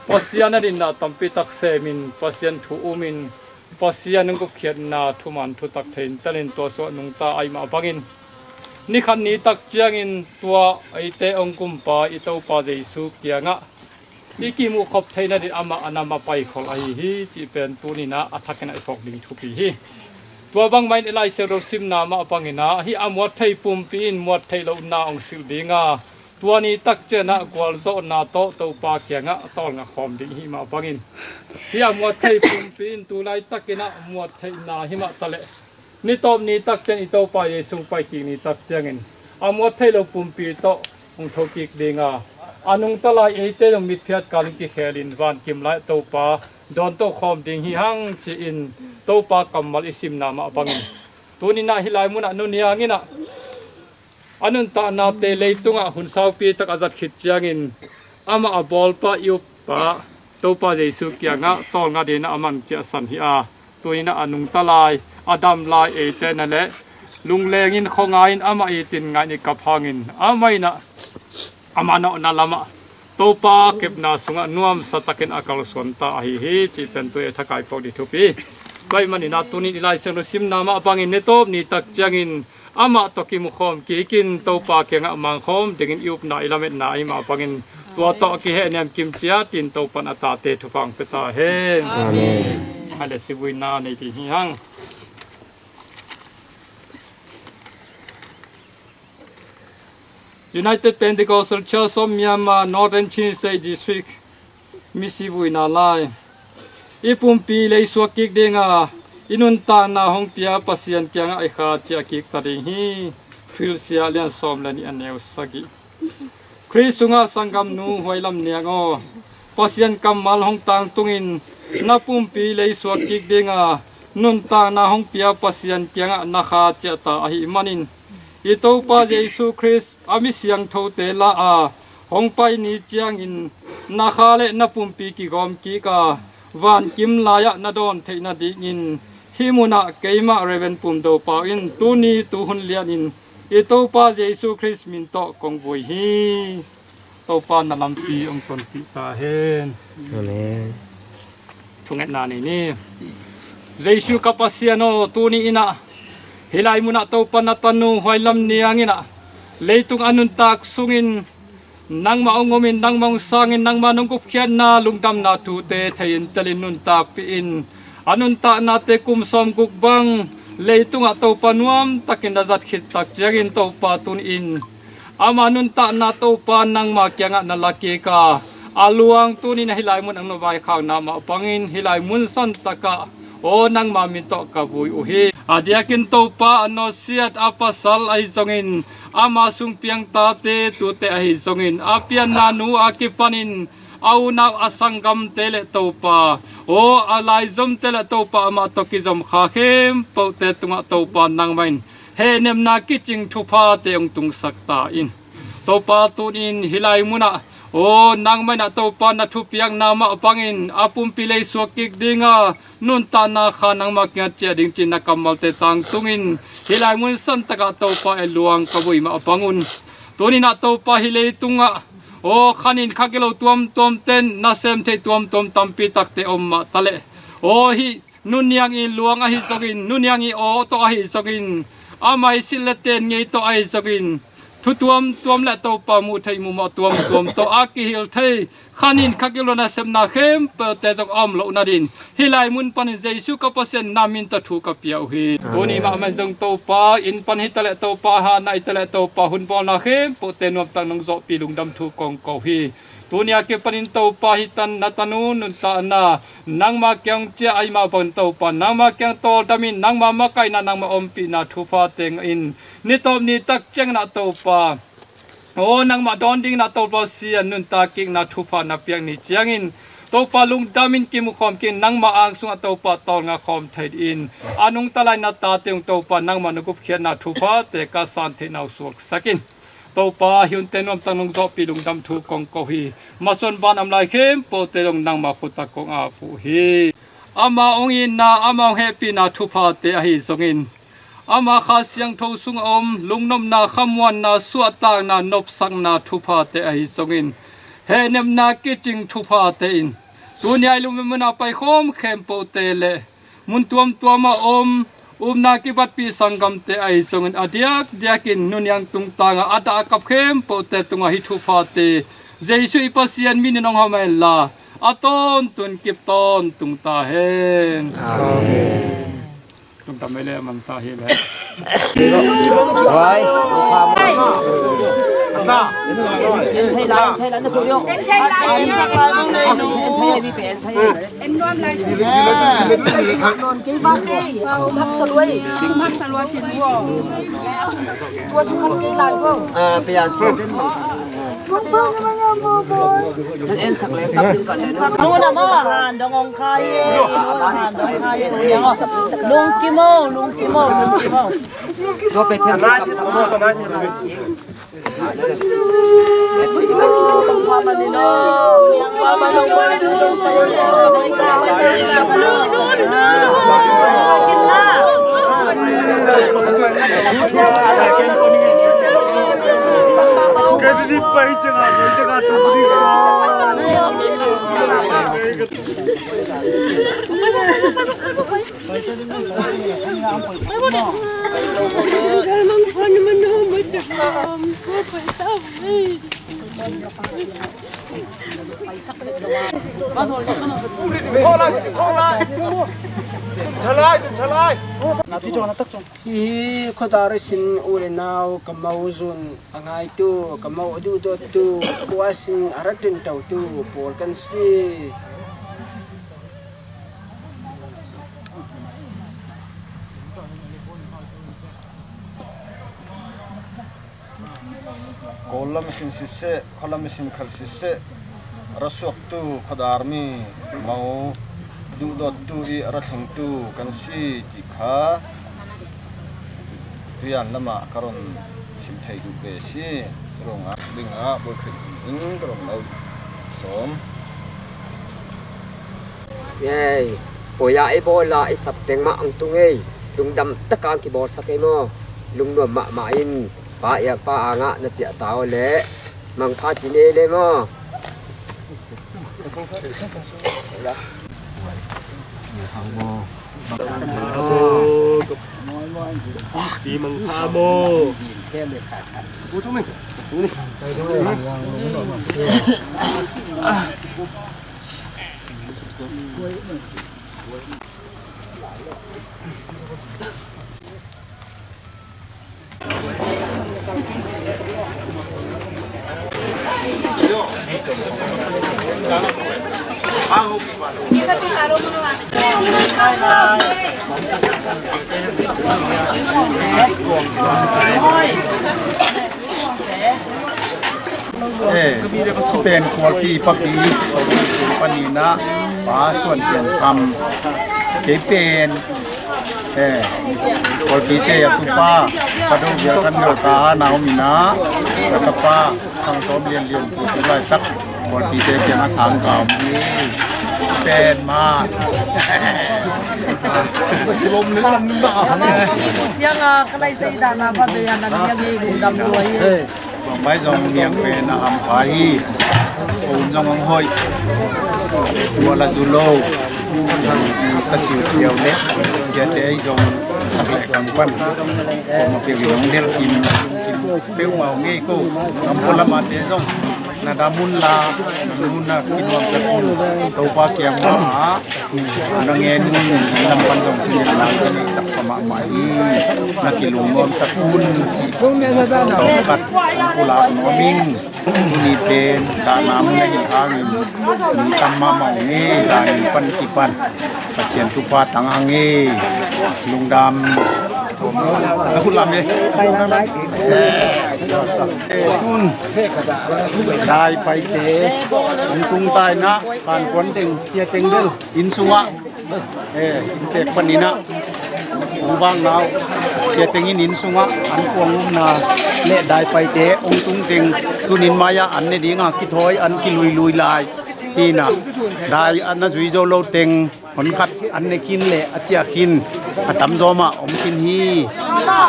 Pasian a dinna tampi tak semin, Pasian thu umin, Pasian hong gupkhiatna thuman thutak thei in telin tua sungah nungta ahih mah bangin, ni khat ni tak ciangin tua eite hong kumpa i Topa Jesu kiangah i kimuhkhop theih nadin amah a nam a paikhol ahi hi cih pen tuni-in ah a thakin ah i phawk ding thupi hi. Tua bangmah in i Lai Siangtho simna mah bangin ah, hih a muat thei pumpi in muat theih lohna hong silh ding a, tua ni tak ciangin ah gualzawhna tawh Topa kiangah tawlnga khawm ding i hih mah bangin, hih a muat thei pumpi in tu laitakin ah muat theihna hi mah taleh, ni tawp ni tak ciang i Topa Jesu hong paikik ni tak ciangin a muat thei lo pumpi tawh hong thokik ding a, a nungta lai eite zong mitphiat kalin kikhelin vankim lai Topa dawntoh khawm ding hi hang ci-in Topa kammal i simna mah bangin, tuni-in ah hih lai munah nuniang in ah a nuntaknate leitungah hun saupi tak a zat khit ciangin amah a bawlpa i uppa Topa Jesu kiangah tawlnga dingin ah amah hong ciahsan hi a, tuni-in ah a nungta lai, a dam lai eite na leh lunglengin khuangai-in amah itin ngaihni kap hangin amah in ah a manawhna lamah Topa kepna sungah nuamsa takin a kalsuan ta ahi hi cih pen tu-in a thakin i phawk ding thupi. Tua ahih manin ah tuni-in i Lai Siangtho simna mah bangin ni tawp ni tak ciangin amah tawh kimukhawm kikin Topa kiangah mangkhawm dingin i upna i lametna ahih mah bangin tua tawh kihehniam kim ciatin Topa'n a tate thupha hong pia ta hen. Amen. Hai le sibuina nei ding hi hang. United Pentecostal Church of Myanmar, Northern Chin State District, misi vuina lai. I pumpi leisuak kik dinga i nuntakna hong pia Pasian kiangah i kha ciah kik ta ding hi. Philsia lian sawm le nih, a neu sagih. Khrist sungah sanggamnu Huailam Niang aw, Pasian kammal hong tangtungin na pumpi leisuak kik dinga nuntakna hong pia Pasian kiangah na kha ciah ta ahih manin, i Topa Jesu Khrist a mi siangthote la a hong pai ni ciangin na kha le na pumpi kigawm kik a, vankim lai-ah na dawn theih nadingin hih munah keimah Reverend Pum Do Pau in tuni tuhun lianin i Topa Jesu Khrist min tawh kong vui hi. Topa na lampi hong tonpih ta hen. Amen. Thungetna nei ni. Jesu ka Pasian aw, tuni in ah hih lai munah Topa na tanu Huailam Niang in ah leitung a nuntak sungin nangmah hong umin, nangmah hong sangin, nangmah nong gupkhiatna lungdamna thute thei-in telin nuntakpih in, a nuntaknate kum sawmguk bang leitungah Topa nuamtakin na zat khit tak ciangin Topa tuni in ama nuntakna Topa nangma kiangah na la kik a, a luang tuni in ah hih lai mun hong na vaikhakna mah bangin hih lai mun santakah aw nangma min tawh ka vui uh hi. A diakin Topa a nawsiat a pasal ahi zongin ama sung piang tate tute ahi zongin, a pianna nu a kipanin a unau a sanggamte le Topa, aw, a laizomte le Topa, amah tawh kizom kha khempeuhte tungah Topa nangmah in hehnemna kicing thuphate hong tungsak ta in. Topa, tuni-in hih lai munah, aw, nangmah in ah Topa na thupiakna mah bangin a pumpi lei suak kik dinga nuntakna kha nangmah kiangah ciah ding ci-in na kammalte tangtungin hih lai mun santakah Topa, ei luang ka vui mah bangun, tuni-in ah Topa, hih leitungah, aw, khanin kha kilo tuamtuamte in nasem theih tuamtuam tampi takte om mah taleh, aw, hih nuniang i luang ahi zongin, nuniang i aw tawh ahi zongin, a maisit le ten ngei tawh ahi zongin, thu tuamtuam le Topa, muh theih muh mawh tuamtuam tawh a kihil thei, khanin kha kilo nasepna khempeuhte zong a om loh nadin hih lai mun panin Jesu ka Pasian na min tawh thu ka pia uh hi. Tuni mahmah in zong Topa, inn pan hi taleh Topa, hana hi taleh Topa, hun bawlna khempeuhte nuamtak nong zawhpih lungdam thu kong ko hi. Tuni a kipanin Topa, hih tan na tanu nuntakna nangma kiang ciah ahih mah bangin Topa, nangma kiang tawldam in, nangma makaihna, nangma ompihna thuphate ngah in, ni tawp ni tak ciangin ah Topa, aw, nangmah dawn dingin ah Topa, sian nuntak kikna thupha na piak ni ciangin Topa, lungdam in kimukhawm kik in, nangma ang sungah Topa, tawlnga khawm thei dingin a nungta lai na tate hong Topa, nangmah na gupkhiatna thuphate ka san theihna uh suaksak in. Topa, hih hunte nuamtak nong zawhpih lungdam thu kong ko hi. Masuan ban a om lai khempeuhte zong nangma khut ah kong ap uh hi. Ama hong itna, ama hong hehpihna thuphate ahi zongin, ama Kha Siangtho sungah om lungnopna, khamuanna, suahtakna, nopsakna thuphate ahi zongin, hehnemna kicing thuphate in tuni a i lungmuanna paikhawm khempeuhte le mun tuamtuamah om upna kibatpih sanggamte ahi zongin, a diakdiakin nuniang tungtangah a dah a kap khempeuhte tungah hih thuphate Jesu i Pasian minin hong hawm hen la, a tawntungin kip tawntung ta hen. Amen. Lungdam ei le, a man ta hi le. Wai. En thei lai, en thei lai, na khuh dih. En thei lai, en thei. Tua sung khan kei lai ko. Ah, pian sa den. Nan en sak le, kap in ka le. Nu na ma han dong ong khai e. Han dong khai e. Lungkim o, lungkim o, lungkim o. Tua pe thiam sa kap sa. Hi khuadar i sin u le nau ka mo zun a ngaitu, ka mo a duhdawttu, khua sin a rat rintotu pawl kan si. Kawl lam i sin siseh, khua lam i sin khal siseh, a ra suaktu khuadar mi mo duhdawttu i a ra thlengtu kan si ti kha tuian lamah ka run sim thei duh ve si. Rungah dingah buaiphin in ka run lo sawm. Ei, puai-ah i bawl a i sap teng mah ang tung ei. Lungdam taka ang kibawlsak ei maw? Lungnuam mahmah in pa i a pa angah na ciah ta aw leh mangpha ci ni ei le maw? Pi mangpha maw? Eh, ci pen Khualpi papi, Sawmpi sung paninah, Pa Suan Sian Kham. Kei pen, eh, Khualpite a tupa, Pa Do Vial Khan Vial ta na om inah, ka tapa, Thang Sawm Lian Lian pu tu laitak, Khualpite kiang a sang ka om hi. Pen ma. Ciang a, ka lai sa i dana ba be a nan yang hi, lungdam lua hi. Bang bai zong niang pen a hampha hi. Ko un zong hong hoih. Tua la zu lo. Sa siusiau le siate ei zong sak le kang pan. Ko ma piu i zong del kim, kim peuhmah ngei ko. Kam ko lamate zong na damun la, na damun na kinuam sak un. Topa kiang ma. Na ngen un, lam pan zong thu ngen na ki sak pa mahmah hi. Na kilungnuam sak un cih tawh kat pulak nuam ing. Tuni pen kahna mun ahi hangin mi tam mahmah ung e, zani pan kipan Pasian thupha tang hang e. Lungdam. Na khut lam e. Tun Dai Paite hong tung taina kan kuan teng sia teng bel inn sungah, eh, inntek paninah hong vakna uh, sia teng in inn sungah an kuang umna le Dai Paite hong tung teng tunin mai-ah an ne dinga kithawi an kiluilui lai hinah, dai an na zui zo lo teng hon khat an ne khin le a ciah khin a tamzaw mah om khin hi.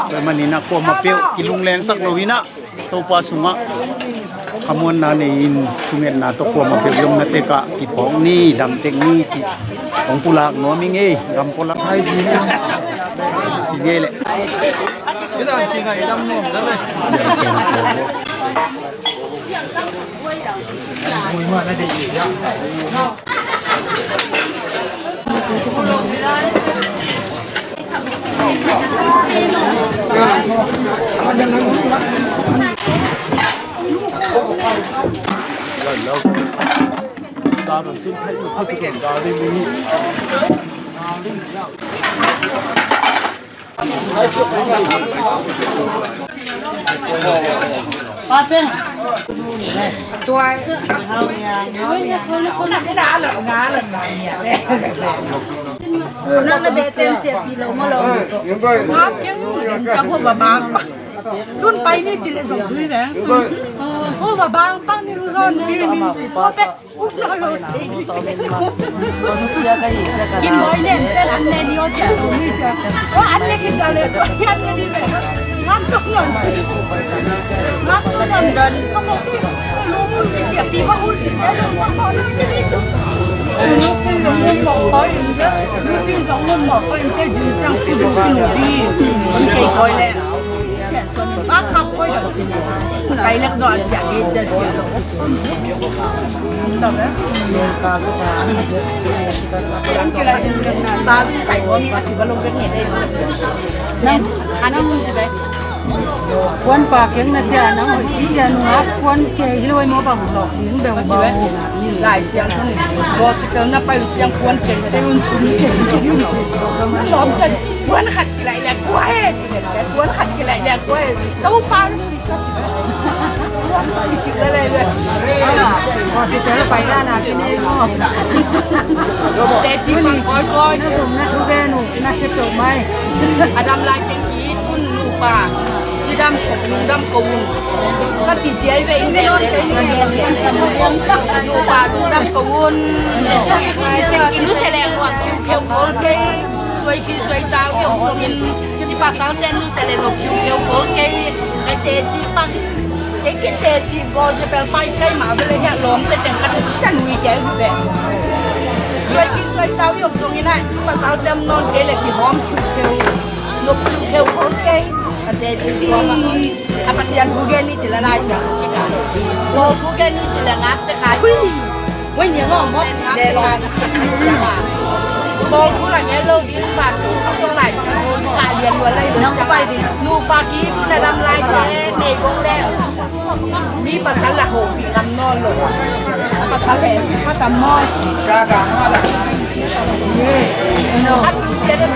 Tua maninah kuamah peuh kilunglengsak lo hinah Topa sungah khamuanna nei-in thungetna tawh kuamah peuh i omna tekah kiphawk ni, dam tek ni cih hong pulak nuam ing ei. Gam pulak hai ci ngei leh. Tun pai ni ci le zong tui veng. Ko va bang pang ni lu zon ni ni ci po pe. Kin boy nen pen an ne ni o cia lu ni cia. Wa an ne kin sa le an ne ni ve. Ngam tuk non. Ngam tuk non don. Ko mo pi lu mun ci cia pi wa u ci cia lu ma ko lu ci ni. Lu pi lu mun mo ko in cia. Lu pi zong mun mo ko in cia jin ciang pi lu pi lu pi. Kon kei koi le. Ba khap koi lo ci ni. Kai lek do an cia ge cia ge lo. Nang, nang, kuan pa keng na cia nang hoih si cia nungak kuan ke hi lo ai maw bang lo ning beu bau. Lai siang thun gospel na pai siang kuan keng te un thun keng. Lom cia kuan khat kilai le kuai. Kuan khat kilai le kuai. Topa. Gospel pai na na kine ko. Teci pang koi koi. Na tum na thu ve nu na se to mai. A dam lai teng ki tun nupa. Ci dam ko, lungdam ko un. Ka ci ciai ve in ve. Nupa lungdam ko un. Ki se ki nu se le ko a kiu keu kol kei. Suai ki suai tau keu kol kei. Ci pasal ten nu se le lo kiu keu kol kei. Ka teci pang. Kei kei teci gospel pai kei ma ve le hia lom te teng ka tu can wi kei ve. Suai ki suai tau yok sung ina. Pasal tem non kei le ki hom kiu keu. Yok kiu keu kol kei. Ka teci kol ma. A Pasian thu gen ni ti la lai siang. Kol thu gen ni ti la ngap te kai. Hui. Hui ni ngom mok ci le lo. Kol thu la gen lo di ba tu kol lai siang. Ka lian lo lai lo. Nang pai di. Nupa ki tu na dam lai te. Mei bong le. Mi pasal la hopih ngam nawn lo. Pasal he kha tam maw? An sia te,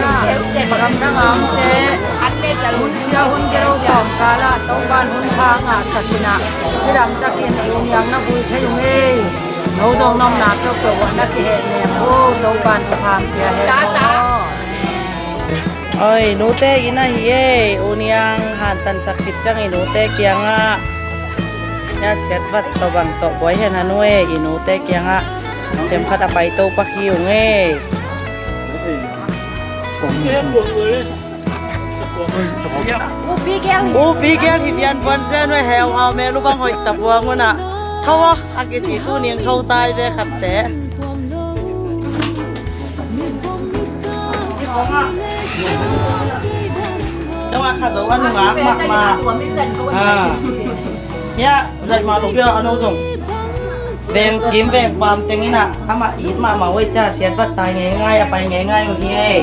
an ne ta lo. Sia hun gel pa Kala Topan hun pha ngahsak in ah, cidam takin i u niang na vui thei ung ei. No zong na omna peuhpeuh ah na kihehnem uh, Topan thupha pia hen aw. Oi, nute inn ahi ei, u niang hantansak khit ciang i nute kiangah. Hia siatvat tawh bang tawh buai hen hanu ei, i nute kiangah. Themkhat a paito pak hi ung ei. Upi gel hi pian puan zen uh, heuhau mel uh bang hoih ta buang un ah. Tho aw, a kici tu ning tho tai ve khatte. Tengah kha zo a nungak mahmah. Ah. Hia, zaih mah lo pia a no zong. Veng kim veng pam teng in ah, amah it mahmah uh ei, ca siatvat tai ngeingai, a pai ngeingai uh hi ei.